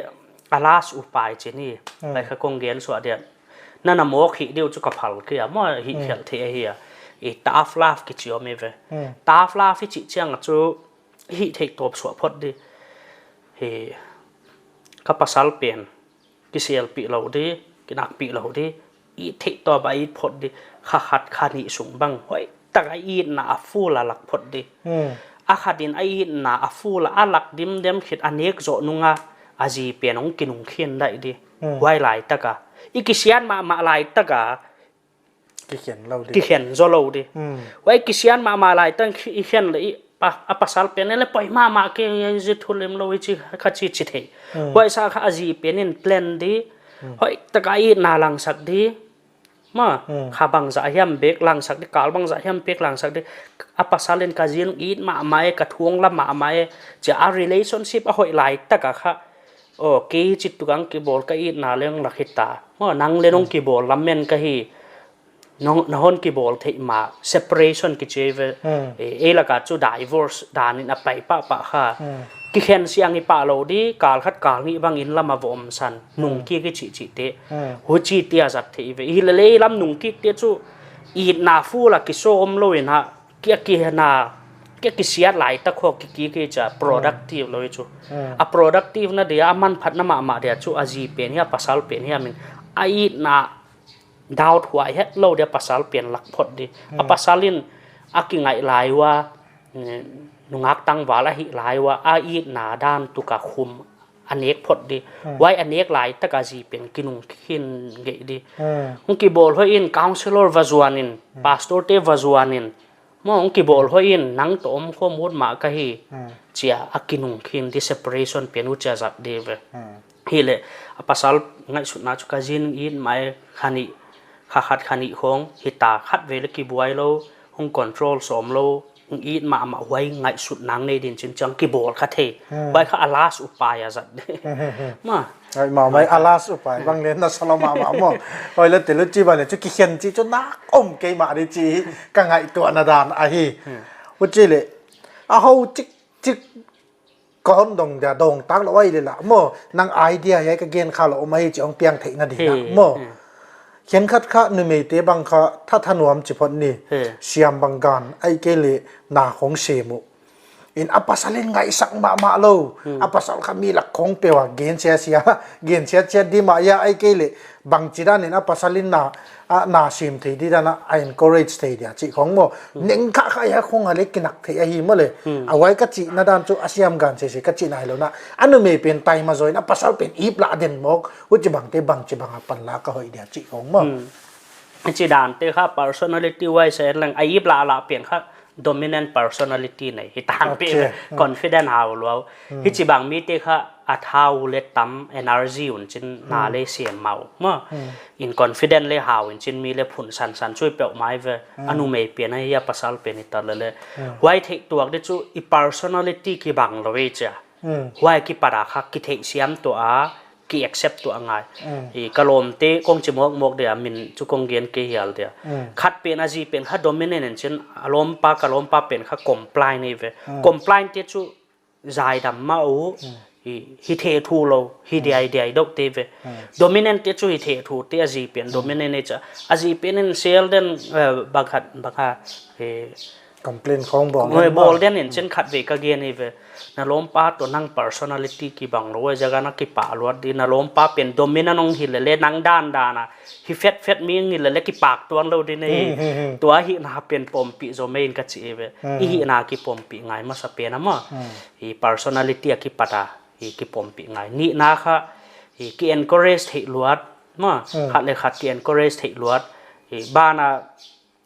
a last upai chi ni. Huai kha kong gen suah dia. Nana mawk hih diu chu ka phal kei a maw, hih khelh theih ahi a. I tough love kichi om i ve. Tough love i chih chiang a chu hih theih tawp suah phot di. Hi ka pasal pen kiselpih lou di, kinakpih lou di, it theih tawp a it phot di, kha khat kha nih sung bang hoihtak a itna a full a lak phot di. A khat in a itna a full a lak dimdem khit a nek zoh nung a, a zi pen hong kinungkhin daih di. Huai laitak a i kisiat mahmah laitak a kikhen lou di. Kikhen zaw lou di. Huai kisiat mahmah laitak i khen le i pa, a pasal pen le poi mahmah kei, zi thul em lou i chi kha chi chi thei. Huai sa kha a zi pen in plan di. Hoihtak a itna langsak di. Maw, kha bangzah hiam bek langsak di, kal bangzah hiam bek langsak di. A pasal in ka zi in it mahmah e, ka thuang la mahmah e. Chia a relationship a hoih laitak a kha. Aw, kei chih tuk a kibawl ka itna leng lak hita. Maw, nang le nong kibawl lamen ka hi. Nong, na hon kibawl theih mah, separation kichi ve. E, ei lak a chu divorce dan in a pai pahpah kha. Kikhen siang hi pah lou di, kal khat kal nih bang inn lam a va omsan. Nungkik i chih chih te. Huchi te a zat theih ve. Hilele i lam nungkik te chu itna full a kisawm lou in a, kia kihna, kia kisiat laitak khong kikik i chia productive lou i chu. A productive na dia, a manphatna mahmah dia chu a zi pen hia, a pasal pen hia min. A itna doubt huai het lou dia pasal pen lak phot di. A pasal in a kingaih lai ua, nungak tangval ahih lai ua, a itna dan tuk a khum a nek phot di. Huai a nek laitak a zi pen kinungkhin ngei di. Hong kibawl hoih in counselor va zuan in, pastor te va zuan in, maw hong kibawl hoih in nang toh om khawm ut mah ka hi. Chia a kinungkhin di, separation pen huchia zat di ve. Hileh, a pasal ngaihsutna chu ka zi in it mah e, kha nih, kha khat kha nih khong, hita khatvei le kibuai lou, hong control sawm lou, hong it mahmah huai ngaihsutna nei din chin chiang kibawl kha thei. Huai kha a last upai a zat di. Maw. Ai, mahmah a last upai, bang le na sa lou mahmah maw. Huai le te lu chi bang le chu kikhen chih chu nak om kei mah di chi, ka ngaihtuahna dan ahi. Huchi le, a hou chik chik ka hon dong dia dong tak lou ai le la. Maw, nang idea hiai ka gen kha lou om ahi chi hong piang theihna di na. Maw. Khenkhat kha numei te bang kha thatha nuam chi phot ni. Siam bang gan, ahihkeileh na khong sem uh. In a pasal in ngaihsak mahmah lou. A pasal kha mi lak khong peuh a gen sia sia, gen sia sia di mah ia ahihkeileh bangchi dan in a pasal in na, a na sem thei di dan a encourage thei dia chih khong maw. Neng kha kha ia khong a le kinak thei ahi maw le. A huai ka chihna dan chu a siam gan sese ka chihna hilou na. A numei pen tai ma zoin a pasal pen ip la den mawk. Huchi bang te bangchi bang a pan la ka hoih dia chih khong maw. Chi dan te kha personality wise a lang a ip la la pen kha dominant personality nei hi tang pe. Confident hau lou. Hichi bang mi te kha a thau le tam, energy un chin na le siam mau. Maw. In confident le hau in chin mi le phun san san chui peuh mai ve. A numei pen a hia pasal pen hi ta le le. Huai theih tuak di chu i personality kibang lou ve chia. Huai kipat a kha kitheihsiam tuah a, ki accept tuah a ngai. I ka lawmte kong chi mawk mawk dia min chu kong gen kei hial dia. Khat pen a zi pen kha dominant in chin a lawmpa, ka lawmpa pen kha comply nei ve. Comply te chu zaidam mah uh, hi, hi thei thu lou, hi diai diai deuh te ve. Dominant te chu hi thei thu te, a zi pen dominant e cha. A zi pen in sel den, eh, bang khat, bang khat, eh, complain khong bawl Ngoi den bawl maw? Den in chin khat ve ka gen hi ve. Na lawmpa toh nang personality kibang lou, huai ziak a na kipah luat di, na lawmpa pen dominant hong hi lele, nang dan dan a hi fet fet mi hong hi lele kipak tuan lou di nei. Tua hihna pen pompih zaw mai in ka chi hi ve. I hihna kipompih ngai masa pen a maw. I personality a kipat a, i kipompih ngai. Nihna kha, i ki encourage theih luat, maw. Khat le khat ki encourage theih luat. I ban a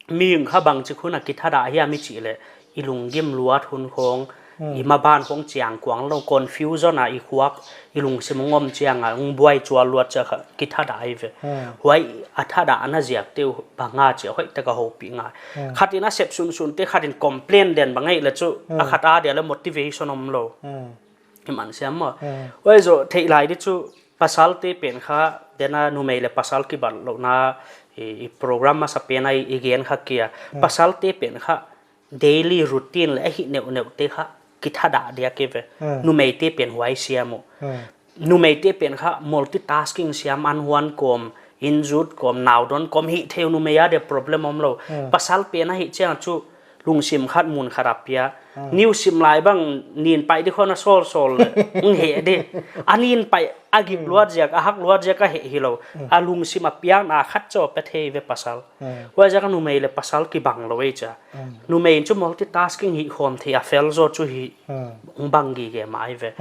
mi kha bangchi hun a kithadah hiam i chih leh, i lunggim luat hun khong, i maban khong chiang kuang lou, confusion a i khuak, i lungsim hong om chiang a, hong buai chual luat chia kha kithadah hi ve. Huai a thadahna ziak te uh bang a chia hoihtak a houpih ngai. Khat in a sep sunsun te, khat in complain den bang ahih leh chu, a khat a dia leh motivation om lou. Hi man siam maw. Huai zoh theih lai di chu, pasal te pen kha, den a numei le pasal kibat louhna, i, i program masa pen a i, i gen kha kia. Pasal te pen kha, daily routine le a hih neuh neuh te kha, kithadah dia ke ve. Numei te pen huai siam uh. Numei te pen kha, multitasking siam, an huan kom, in zut kom, nau don kom, hih thei uh numei a dia problem om lou. Pasal pen a hih chiang chu, lungsim khat mun khat a pia. Niu sim lai bang nin paih di khong a sawl sawl le. Ng he di. A nin paih a gik luat ziak, a hak luat ziak a hih hi lou. A lungsim a piakna khat chauh pe thei ve pasal. Huai ziak a numei le pasal kibang lou ei cha. Numei in chu multitasking hih khawm thei a fel zaw chu hi. Hong bang gige mai ve.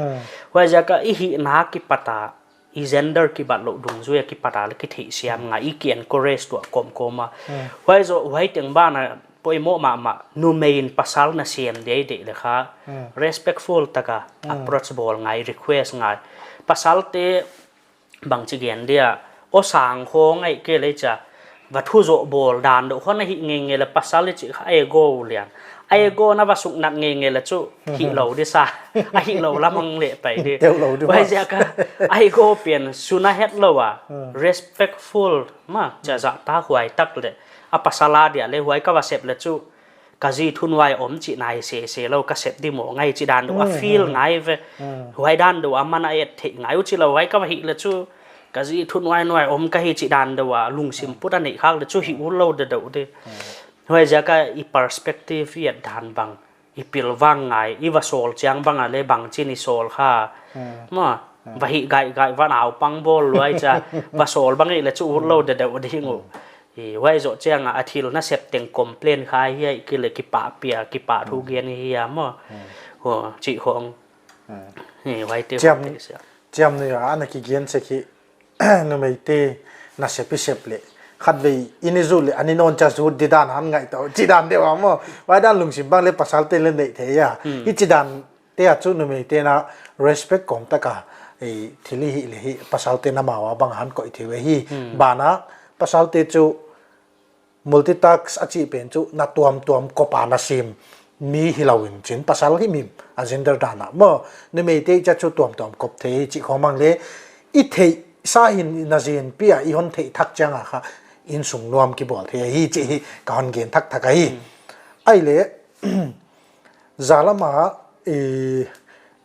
Huai ziak a i hihna kipat a i gender kibat louh dungzui a kipat a le kitheih siam ngai, i ki encourage tuah kawmkawm a. Huai zoh, huai teng ban a poimoh mahmah, numei in pasal na siam deih deih le kha, respectful tak a approach bawl ngai, request ngai. Pasal te bangchi gen dia, aw sang khong ahih kei leh cha, va thu zoh bawl dan deuh khong a hih ngeingei le pasal i chih kha a ego lian. A ego na va suknat ngeingei le chu hih lou di sa. A hih lou lam hong leh pai di. Huai ziak a, a ego pen suna het lou a. Respectful, maw, cha zahtak huai tak le. A pasal a dia le huai ka va sep le chu. Ka zi thunuai om chih nai sese lou ka sep di maw ngai chih dan deuh a feel ngai ve. Huai dan deuh a man a et theih ngai uh chih lou huai ka va hih le chu. Ka zi thunuai nuai om ka hi chih dan deuh a lungsim put a neih khak le chu hih ut lou deuh deuh di. Huai ziak a i perspective i et dan bang, i pilvang ngai, i va sawl chiang bang a le bangchin i sawl kha. Maw, va hih gai gai va naupang bawl luai cha, va sawl bang i le chu ut lou deuh deuh di ngu. I huai zoh chiang a, a thil na sep teng complain kha hi a, i ki le kipah pia, kipah thu gen hi a maw. Chih khong. I huai te chiam, huai te sia. Chiam ni a, ana ki gen sek hi, numei te na sep i sep le. Khatvei i ni zut le, a ni nawn cha zut di dan han ngai tou, chih dan deuh a maw. Huai dan lungsim bang le pasal te le neih thei a. Hi chih dan te a chu numei te na respect kawm tak a, i thil i hih le hi pasal te na mau a bang han koih thei uh hi. Ban a pasal te chu multitask a chih pen chu na tuamtuam kop a na sim mi hi lou in chin pasal hi mi a gender dan a maw. Numei te cha chu tuamtuam kop thei chih khong mang le i theih sa hin na zen pi a i hon theih thak chiang a kha insung nuam kibawl thei hi chih hi ka hon gen thak thak a hi. Ai le, Zalam a, i,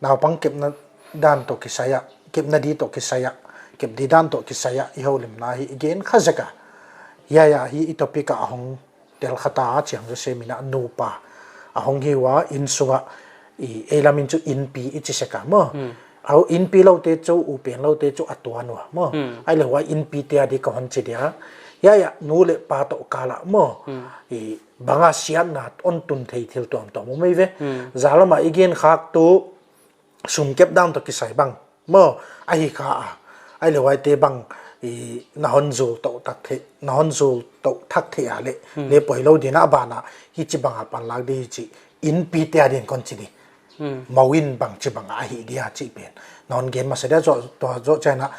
naupang kepna dan toh kisai a, kepna di toh kisai a, kep di dan toh kisai a, i houlimna hi i gen kha zek a. Hiai a hi i topic a hong tel kha ta a chiang zaw se mi na nupa. A hong hi ua insung a, i, ei lam in chu inpi i chi sek a maw. Au inpi lou te chu, u pen lou te chu a tuan ua maw. Ai le huai inpi te a di ka hon chi dia. Hiai a nu le pa toh kal a maw. I, bang a siatna hon tun thei thil tuamtuam om ei ve. Zalam a i gen khak tu sum kep dan toh kisai bang maw, a hi kha a. Ai le huai te bang i na hon zul tou tak thei, na hon zul tou thak thei a le, le poi lou di na ban a, hi chi bang a pan lak di hi chi, inpi te a din kon chi di. Mau in bangchi bang a hi dia chih pen. Na hon gen masa dia zoh, tua zoh chiang a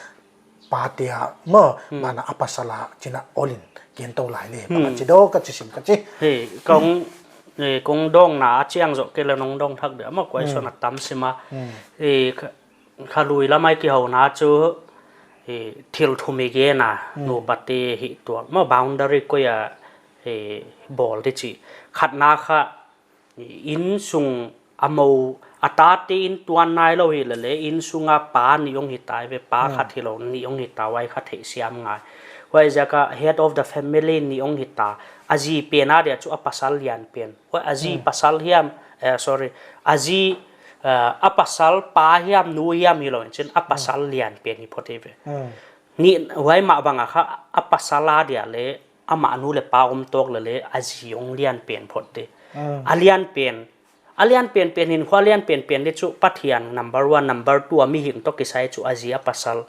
pa te a maw, ban a a pasal a chin a ol in gen tou lai le, bang a chi dou ka chi sim ka chi. He, kong, eh, kong dong na a chiang zoh ke le nong dong thak dia maw, question a tam sim a. Eh, kha, kha lui lam a i kihouna chu, eh, thil thum i gen a, nupa te hi tuak maw boundary koi a, eh, bawl di chi. Khatna kha, insung a mou, a tate in tuan nailou hilele, innsung a pa nih hong hita ve, pa khat hilou nih hong hita, huai kha theihsiam ngai. Huaiziak a head of the family nih hong hita, a zi pen a dia chu a pasal lian pen. Huai a zi pasal hiam, eh, sorry, a zi, eh, a pasal pa hiam nu hiam hilou, in chin a pasal lian pen hi phot ve. Nih, huai mah bang a kha a pasal a dia le, amah nu le pa om tawk lele, a zi hong lian pen phot di. A lian pen, a lian pen pen hin khua lian pen pen di chu Pathian number one, number two a mihing toh kisai chu a zi a pasal.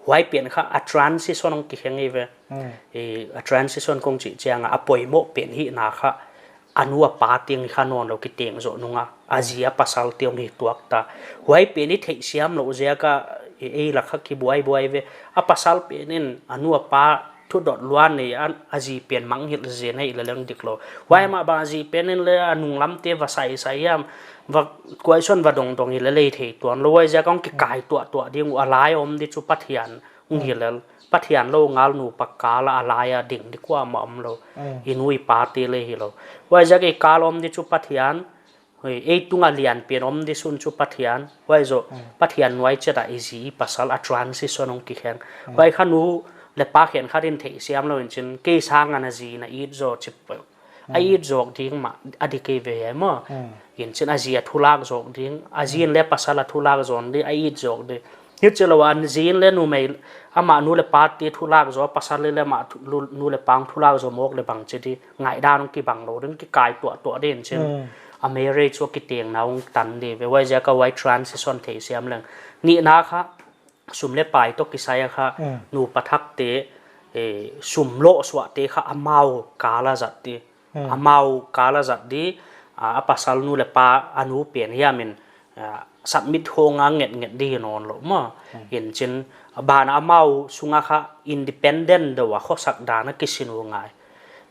Huai pen kha a transition hong kikheng hi ve. I, a transition kong chih chiang a, a poimoh pen hihna kha a nu a pa teng kha nawnlou kiteng zoh nung a, a zi a pasal teng hi tuak ta. Huai pen i theihsiam louh ziak a, i, ei lak kha kibuaibuai ve. A pasal pen in a nu a pa thudot luan nei a, a zi pen mangngilh zen hilele hong diklou. Huai mah bang a zi pen in le a nunglam te va saisai hiam, va kuaisuan va dongdong hilele i thei tuanlou. Huaiziak a hong kikai tuahtuah ding uh, a lai a om di chu Pathian hong hilel. Pathian lou ngal nupa kal a a lai a ding di kuamah omlou. I nu i pa te le hilou. Huaiziak a i kal a om di chu Pathian, hoi, ei tung a lian pen om di sun chu Pathian. Huai zoh, Pathian nuai chet a i zi i pasal a transition hong kikheng. Huai kha nu le pa khenkhat in theihsiam lou in chin, kei sang a na zi na it zaw chih peuh. A it zawk ding mah a di kei ve hiai maw. In chin a zi a thulak zawk ding, a zi in le pasal a thulak zaw di, a it zawk di. Hichilou a zi in le numei, amah nu le pa te thulak zaw, pasal le amah thu-, lu-, nu le pa hong thulak zaw mawk le bang chi di, ngaihdan hong kibang lou ding, kikai tuahtuah di in chin. A marriage uh kitengna hong tan di ve, huaiziak a huai transition theihsiam leng. Nihna kha, sum le pai toh kisai a kha, nupa thak te, eh, sum lohsuah te kha amau kal a zat di. Amau kal a zat di, a, a pasal nu le pa a nu pen hiam in, a, submit hong a ngetnget di hi nawnlou maw. In chin, ban a amau sung a kha independent deuh a khosak dan a kisin uh ngai.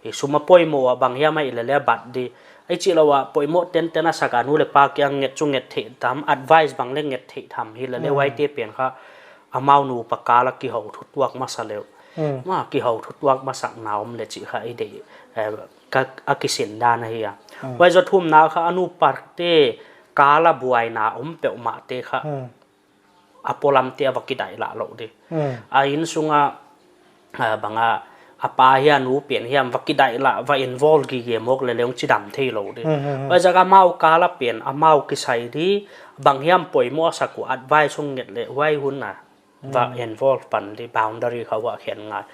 I sum a poimoh a bang hiam a hilele bat di. Ei chih lou a poimoh tenten a sak a nu le pa kiang nget chu nget theih tham, advice bang le nget theih tham hilele huai te pen kha amau nupa kal a kihou thutuak masa leuh. Mah kihou thutuak masakna om le chih kha i deih, eh, ka, a kisin dan ahi a. Huai zoh thumna kha a nupa te kal a buaina om peuhmah te kha a polam te a va kidaih lah lou di. A innsung a, a bang a, a pa hiam nu pen hiam va kidaih lah, va involve gige mawk lele hong chidam theilou di. Huaiziak a amau kal a pen, amau kisai di, bang hiam poimoh a sak uh advice hong nget le huai hun a va involve pan di, boundary kha va khen ngai.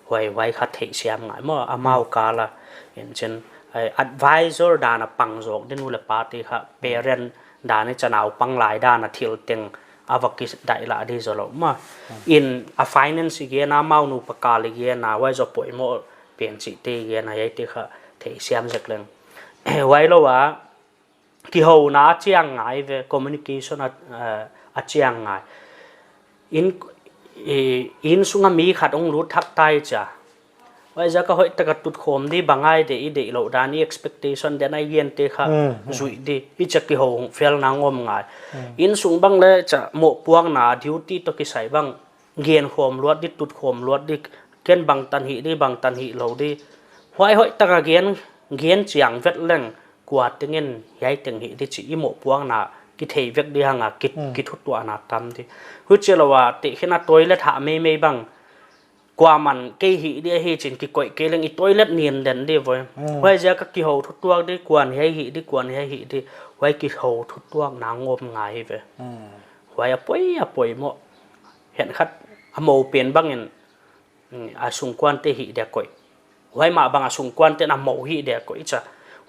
Huai, huai kha theihsiam ngai maw, amau kal a. In chin, eh, advisor dan a pang zawk di nu le pa te kha, parent dan i cha naupang lai dan a thil teng a va kidaih lah di zaw lou maw. In a finance i gen a, amau nupa kal i gen a, huai zoh poimoh pen chih te i gen a, hiai te kha theihsiam zek leng. Huai lou a, kihouna a chiang ngai ve, communication a, eh, a chiang ngai. In, i, innsung a mi khat hong lut thak tai chia. Huaiziak a hoihtak a tutkhawm di bang a i deih, i deih louh dan, i expectation dan a i gen te kha zuih di. Hichia kihou felna hong om ngai. Innsung bang le chia mohpuakna duty toh kisai bang gen khawm luat di, tut khawm luat di, ken bangtan hih di, bangtan hih lou di. Huai hoihtak a gen, gen chiang vet leng, kua teng in hiai teng hih di chih i mohpuakna kithei vek di hang a, ki, kithutuahna tam di. Huchilou a tehkhin a toilet hah meimei bang, kuaman kei hih di ahi chin kikoih kei leng i toilet nin den di voi. Huaiziak a kihou thutuak di, kuan hiai hih di, kuan hiai hih di. Huai kihou thutuakna hong om ngai ve. Huai a poi, a poimoh. Henkhat a mou pen bang in, mm, a sungkuan te hih dia koih. Huai mah bang a sungkuan te'n a mou hih dia koih chia.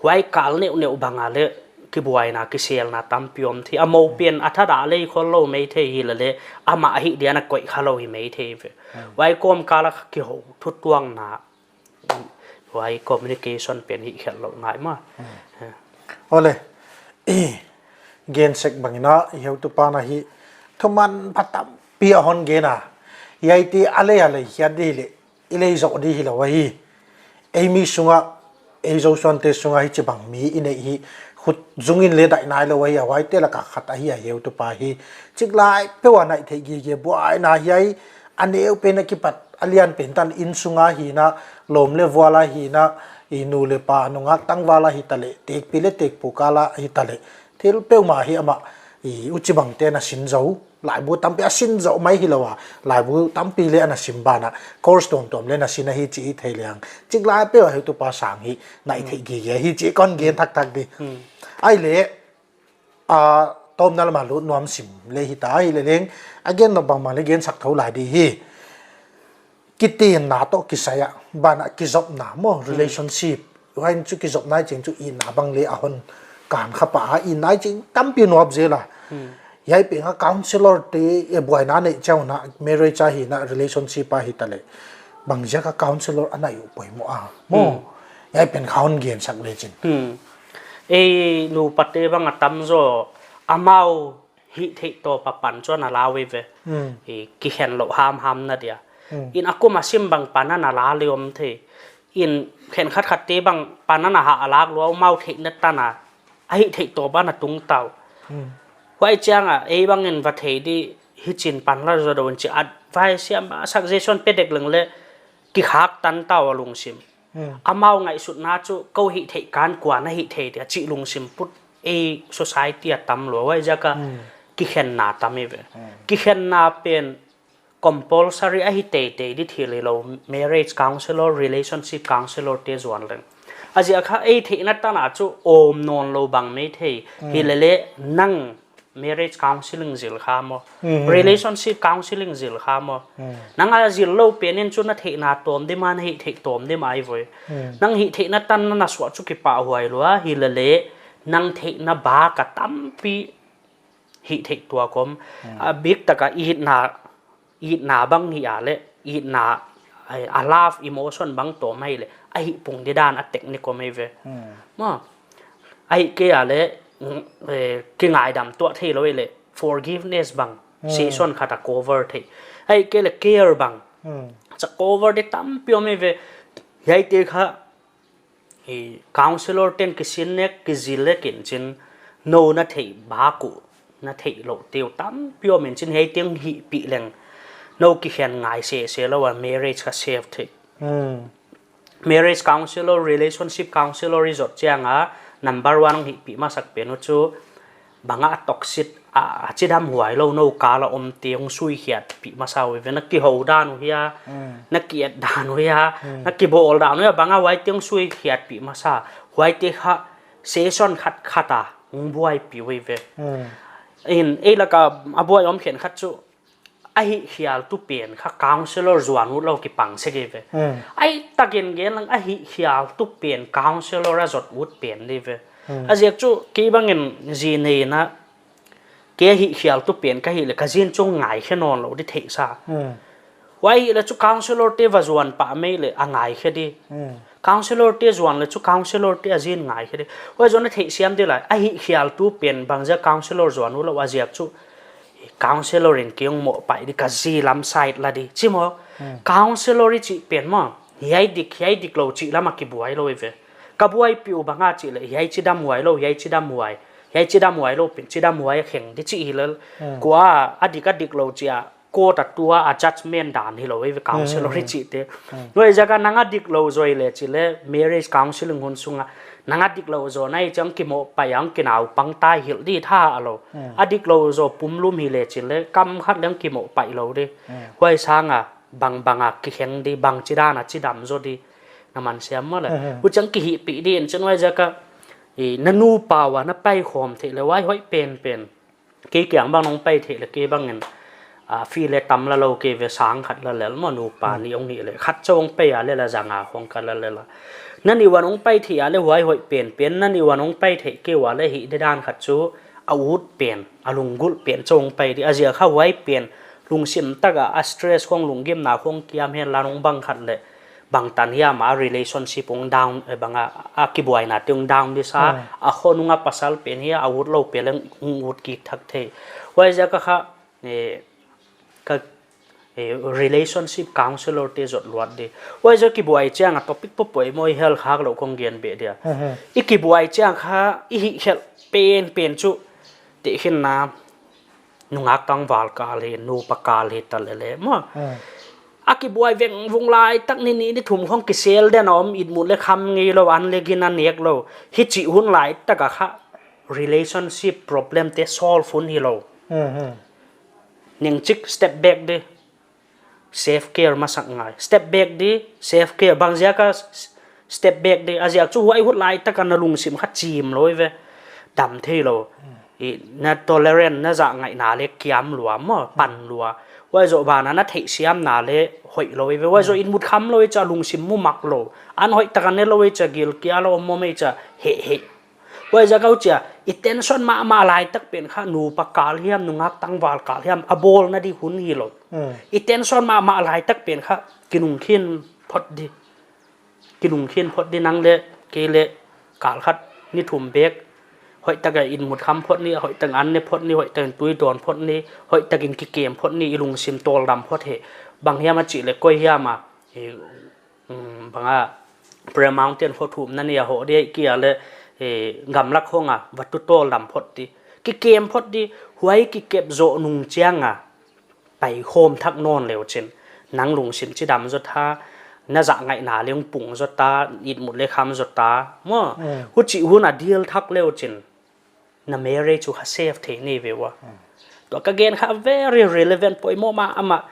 Huai kal neuhneuh bang a le kibuaina, kiselna tampi om thei. A mou pen a thadah lei khollou mai thei hilele, amah hih dia na koih khalou hi mai thei ve. Huai kawmkal a kihou thutuakna, huai communication pen hih khelh lou ngai maw. Ole, i gen sek bang in a, i heutupa na hi thuman pha tampi a hon gen a. Hiaite a lei a lei hiat di le, i lei zoh di hilou ahi. Ei mi sunga, ei Zosuante sunga hichibang mi i neih hi, khut zung in le daih nailou ahi a, huaite laka khat ahi a heutupa hi. Chiklai peuh a naih theih gige buaina hiai, a neu pen a kipat, a lian pen tan innsung a hihna, lawm le vual a hihna, i nu le pa nungak tangval a hitaleh, tekpi le tekpu kal a hitaleh, Thil peuhmah hi amah, i, huchibang te na sin zou, laibu tampi a sin zou mai hilou a, laibu tampi leng ana sim banah, course tuamtuam leng na sin ahi chih i thei leng. Chik lai peuh a hi tupa sang hi, na i theih gige hi chih kon gen thakthak di. Ai leh, a, tawpna lam a lut nuam sim leh hita, ai leh leng, a gen nop bangmah leng gen sak thou lai di hi. Kitenna toh kisai a, banah kizopna maw, relationship. Huai chu kizopna i chih chu itna bang leng a hon kan kha pah a, itna i chih tampi nuam zel a. Hiai pen a counselor te, e, buaina nei chiang un a, marriage a hi na, relationship a hita leh. Bang ziak a counselor ana uh poimoh a, maw. Hiai pen kha hon gen sak le chin. Ei nupa te bang a tam zaw, amau hihtheih tawp apan chuan a la uh ve. I kikhen louh hamham na dia. In a kum a sim bang pan ana la leh om thei. In khenkhat khat te bang pan ana ha a lak lua, amau theihna tan a, a hihtheih tawp ana tung ta uh. Huai chiang a, ei bang in va thei di, hichin pan la zaw dou in chi advice hiam a suggestion pe dek leng leh, kikhak tan ta uh a lungsim. Amau ngaihsutna chu kou hihtheih kan kuan a hihthei dia chih lungsim put ei society a tam lua, huai ziak a kikhenna tam i ve. Kikhenna pen compulsory a hi teitei di thil hilou, marriage counselor, relationship counselor te zuan leng. A ziak kha ei theihna tan a chu om nawn lou bang mai thei, hi leh leng nang marriage counseling zil kha maw, relationship counseling zil kha maw. Nang a zil lou pen in chu na theihna tawm di mah, na hihtheih tawm di mah i voi. Nang hihtheihna tan na na suah chu kipahhuai lua, hi leh leng nang theihna bak a tampi hihtheih tuak om. A bik tak a itna, itna bang hi a leh, itna, ai, a love emotion bang tawm hi leh, a hih pung di dan a technique om i ve. Maw, ahihkei a leh, mm, eh, kingaidam tuah theilou i leh, forgiveness bang, session khat a cover thei. Ahihkei leh care bang, cha cover di tampi om i ve. Hiaite kha, i counselor ten kisin nek, kizil leh kin chin, nou na theih bak uh, na theih louh te uh tampi om in chin, hiaite hihpih leng, nou kikhen ngai sese lou a marriage kha save thei. Marriage counselor, relationship counselor i zot chiang a, number one hihpih masak pen uh chu, bang a toxic a, a chidamhuai lou nou kal a om te hong suikhiatpih masa uh i ve, na kihou dan uh hia, na ki-et dan uh hia, na kibawl dan uh hia, bang a huaite hong suikhiatpih masa, huaite kha session khat khat a hong buaipih uh i ve. In, ei lak a a buai om khenkhat chu, a hihkhialtu pen kha counselor zuan ut lou kipang sek i ve. Ai takin gen lang a hihkhialtu pen counselor a zot ut pen di ve. A ziak chu kei bang in zi nei na, kei hihkhialtu pen ka hih leh ka zin chu ngaikhe nawn lou di theihsa. Huai hi leh chu counselor te va zuan pah mai leh a ngaikhe di. Counselor te zuan leh chu counselor te a zin ngaikhe di. Huai zaw na theihsiam di lai, a hihkhialtu pen bang ziak counselor zuan ut lou a ziak chu, counselor in kei hong mohpaih di ka zi lam side la di. Chi maw, counselor i chih pen maw, hiai dik, hiai diklou chih lam a kibuai lou i ve. Ka buaipih uh bang a chih leh, hiai chidamhuai lou, hiai chidamhuai. Hiai chidamhuai lou pen, chidamhuai a kheng di chih hi lel. Kua a dik a diklou chih a, court a tua a judgment dan hilou i ve counselor i chih te. Huai ziak a nang a diklou zaw i leh chih leh marriage counseling hun sung a, nang a diklou zaw na i chang kimohpaih ang kinaupang tai hilh di tha a lou. A diklou zaw pumlum hi leh chih leh kam khat leng kimohpaih lou di. Huai sang a, bangbang a kikheng di, bangchidan a chidam zaw di. Na man siam maw leh. Huchiang kihihpih di in chin huai ziak a, i, na nupa ua na paikhawm theih leh huai hoih penpen. Kei kiang bang nong pai theih leh kei bang in, a, fee leh tam la lou kei ve sang khat la lel maw nupa nih hong hih leh. Khat chauh hong pai a leh la zanga khong ka la lel a. Na nih uan hong pai theih a leh huai hoih penpen, na nih uan hong pai theih kei ua leh hih di dan khat chu a ut pen, a lunggulh pen chauh hong pai di. A ziak kha huai pen, lungsim tak a, a stress khong lunggimna khong kiam hen la nong bang khat leh. Bangtan hiam a relationship hong down, eh, bang a, a kibuaina te hong down di sa, a khonung a pasal pen hi a, a ut lou pen leng hong ut kik thak thei. Huai ziak a kha, eh, ka, eh, relationship counselor te zot luat di. Huai zaw kibuai chiang a topic popoimoh i hel khak lou kong gen beh dia. I kibuai chiang kha, i hihkhelh penpen chu, tehkhinna, nungak tangval kal hi, nupa kal hi ta leh leh maw. A kibuai vengvung lai tak ni nih ni thum khong kisel den a om, itmut leh kham ngei lou, an leh gin a nek lou. Hichih hun lai tak a kha. relationship problem te solve hun hilou. Hmm, hmm. Neng chik step back di, self care masak ngai. Step back di, self care. Bang ziak a s-, step back di, a ziak chu huai hun laitak a na lungsim kha chim lou ve. Dam theilou. I, na tolerant, na zak ngaihna leh kiam lua maw, pan lua. Huai zoh banah na theihsiamna leh hoih lou ve. Huai zoh in mut kham lou i chia lungsim mu mak lou. An hoihtak a ne lou i chia gil kia lou maw mai chia he he. Huai ziak a huchia, i tension mahmah laitak pen kha nupa kal hiam, nungak tangval kal hiam, a bawlna di hun hilou. Hmm. I tension mahmah laitak pen kha kinungkhin phot di. Kinungkhin phot di nang leh, kei leh, kal khat ni thum bek. Hoihtak a in mut kham phot ni, hoihtak in an ne phot ni, hoihtak in tui dawn phot ni, hoihtak in kikem phot ni, i lungsim tawldam phot hi. Bang hiam a chih leh koi hiam a, i, um, bang a, Prayer Mountain kho thumna ni a hoh di kia leh, eh, gamlak hong a, va tu tawldam phot di. Kikem phot di, huai kikep zoh nung chiang a, paikhawm thak nawn leu chin. Nang lungsim chidam zaw ta, na zak ngaihna leng pung zaw ta, it mut leh kham zaw ta. Maw, hmm, huchi hun a deal thak leu chin. Na marriage chu kha save thei ni ve ua. Hmm. Tua ka gen kha very relevant poimoh mahmah,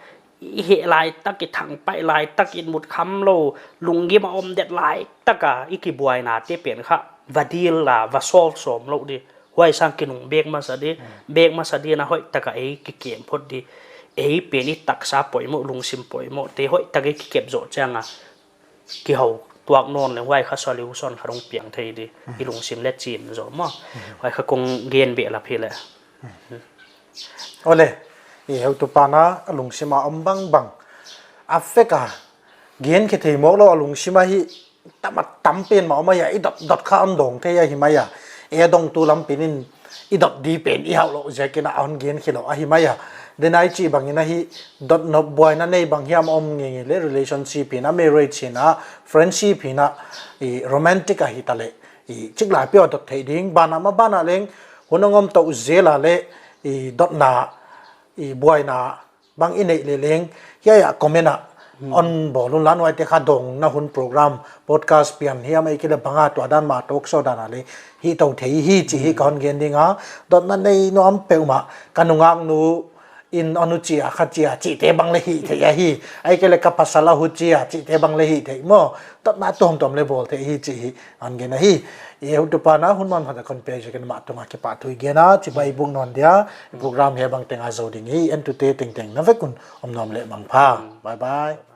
i heh laitak, i thangpaih laitak, in mut kham lou, lunggim a om det laitak a, i kibuaina te pen kha, va deal la, va solve sawm lou di. Huai sang kinung bek masa di, hmm, bek masa di na hoihtak a ei kikem phot di. Ei pen i taksa poimoh, lungsim poimoh, te hoihtak a i kikep zoh chiang a. Kihou tuak nawn leh huai kha solution kha dong piang thei di. Hmm. I lungsim leh chim zaw maw. Hmm. Huai kha kong gen beh la phi leh. Hmm. Ole, i heutupa na, a lungsim a om bangbang. A fek a, gen khe thei mawk lou a lungsim a hi tam a tam pen mah om a, i dot dot kha a dong thei ahi mai a. E dong tu lam pen in i dot di pen i hauh lou ziak in a hon gen khe lou ahi mai a. Denai chih bang in a hi dot nop buaina nei bang hiam om ngeingei leh relationship in a, marriage in a, friendship in a, i romantic a hi ta leh. I chik lai peuh a dot thei ding, banah mah banah leng, hun a ngom tou zel a leh, i dotna, i buaina, bang i neih leh leng, hiai a comment ah, hmm, hon bawl un la, huaite kha dawngna hun program, podcast pian hiam ahihkeileh bang a tua dan mah talk show dan a leh, hih tou thei hi chih hi, hmm, ka hon gen ding a, dotna nei nuam peuhmah, ka nungaknu in hon huchi a kha chia, chihte bang leh hih theih ahi, ahihkeileh ka pasal a huchi a, chihte bang leh hih theih maw, dotna tuamtuam leh bawl theih hi chih hi, hon gen ahi. I heutupa na hun manpha a kon piak ziak in amah tung a kipahthu i gen a, chibai buk nawn dia, program hiai bang teng a zou ding hi, entute tengteng na vek un om nuam leh mangpha. Bye bye.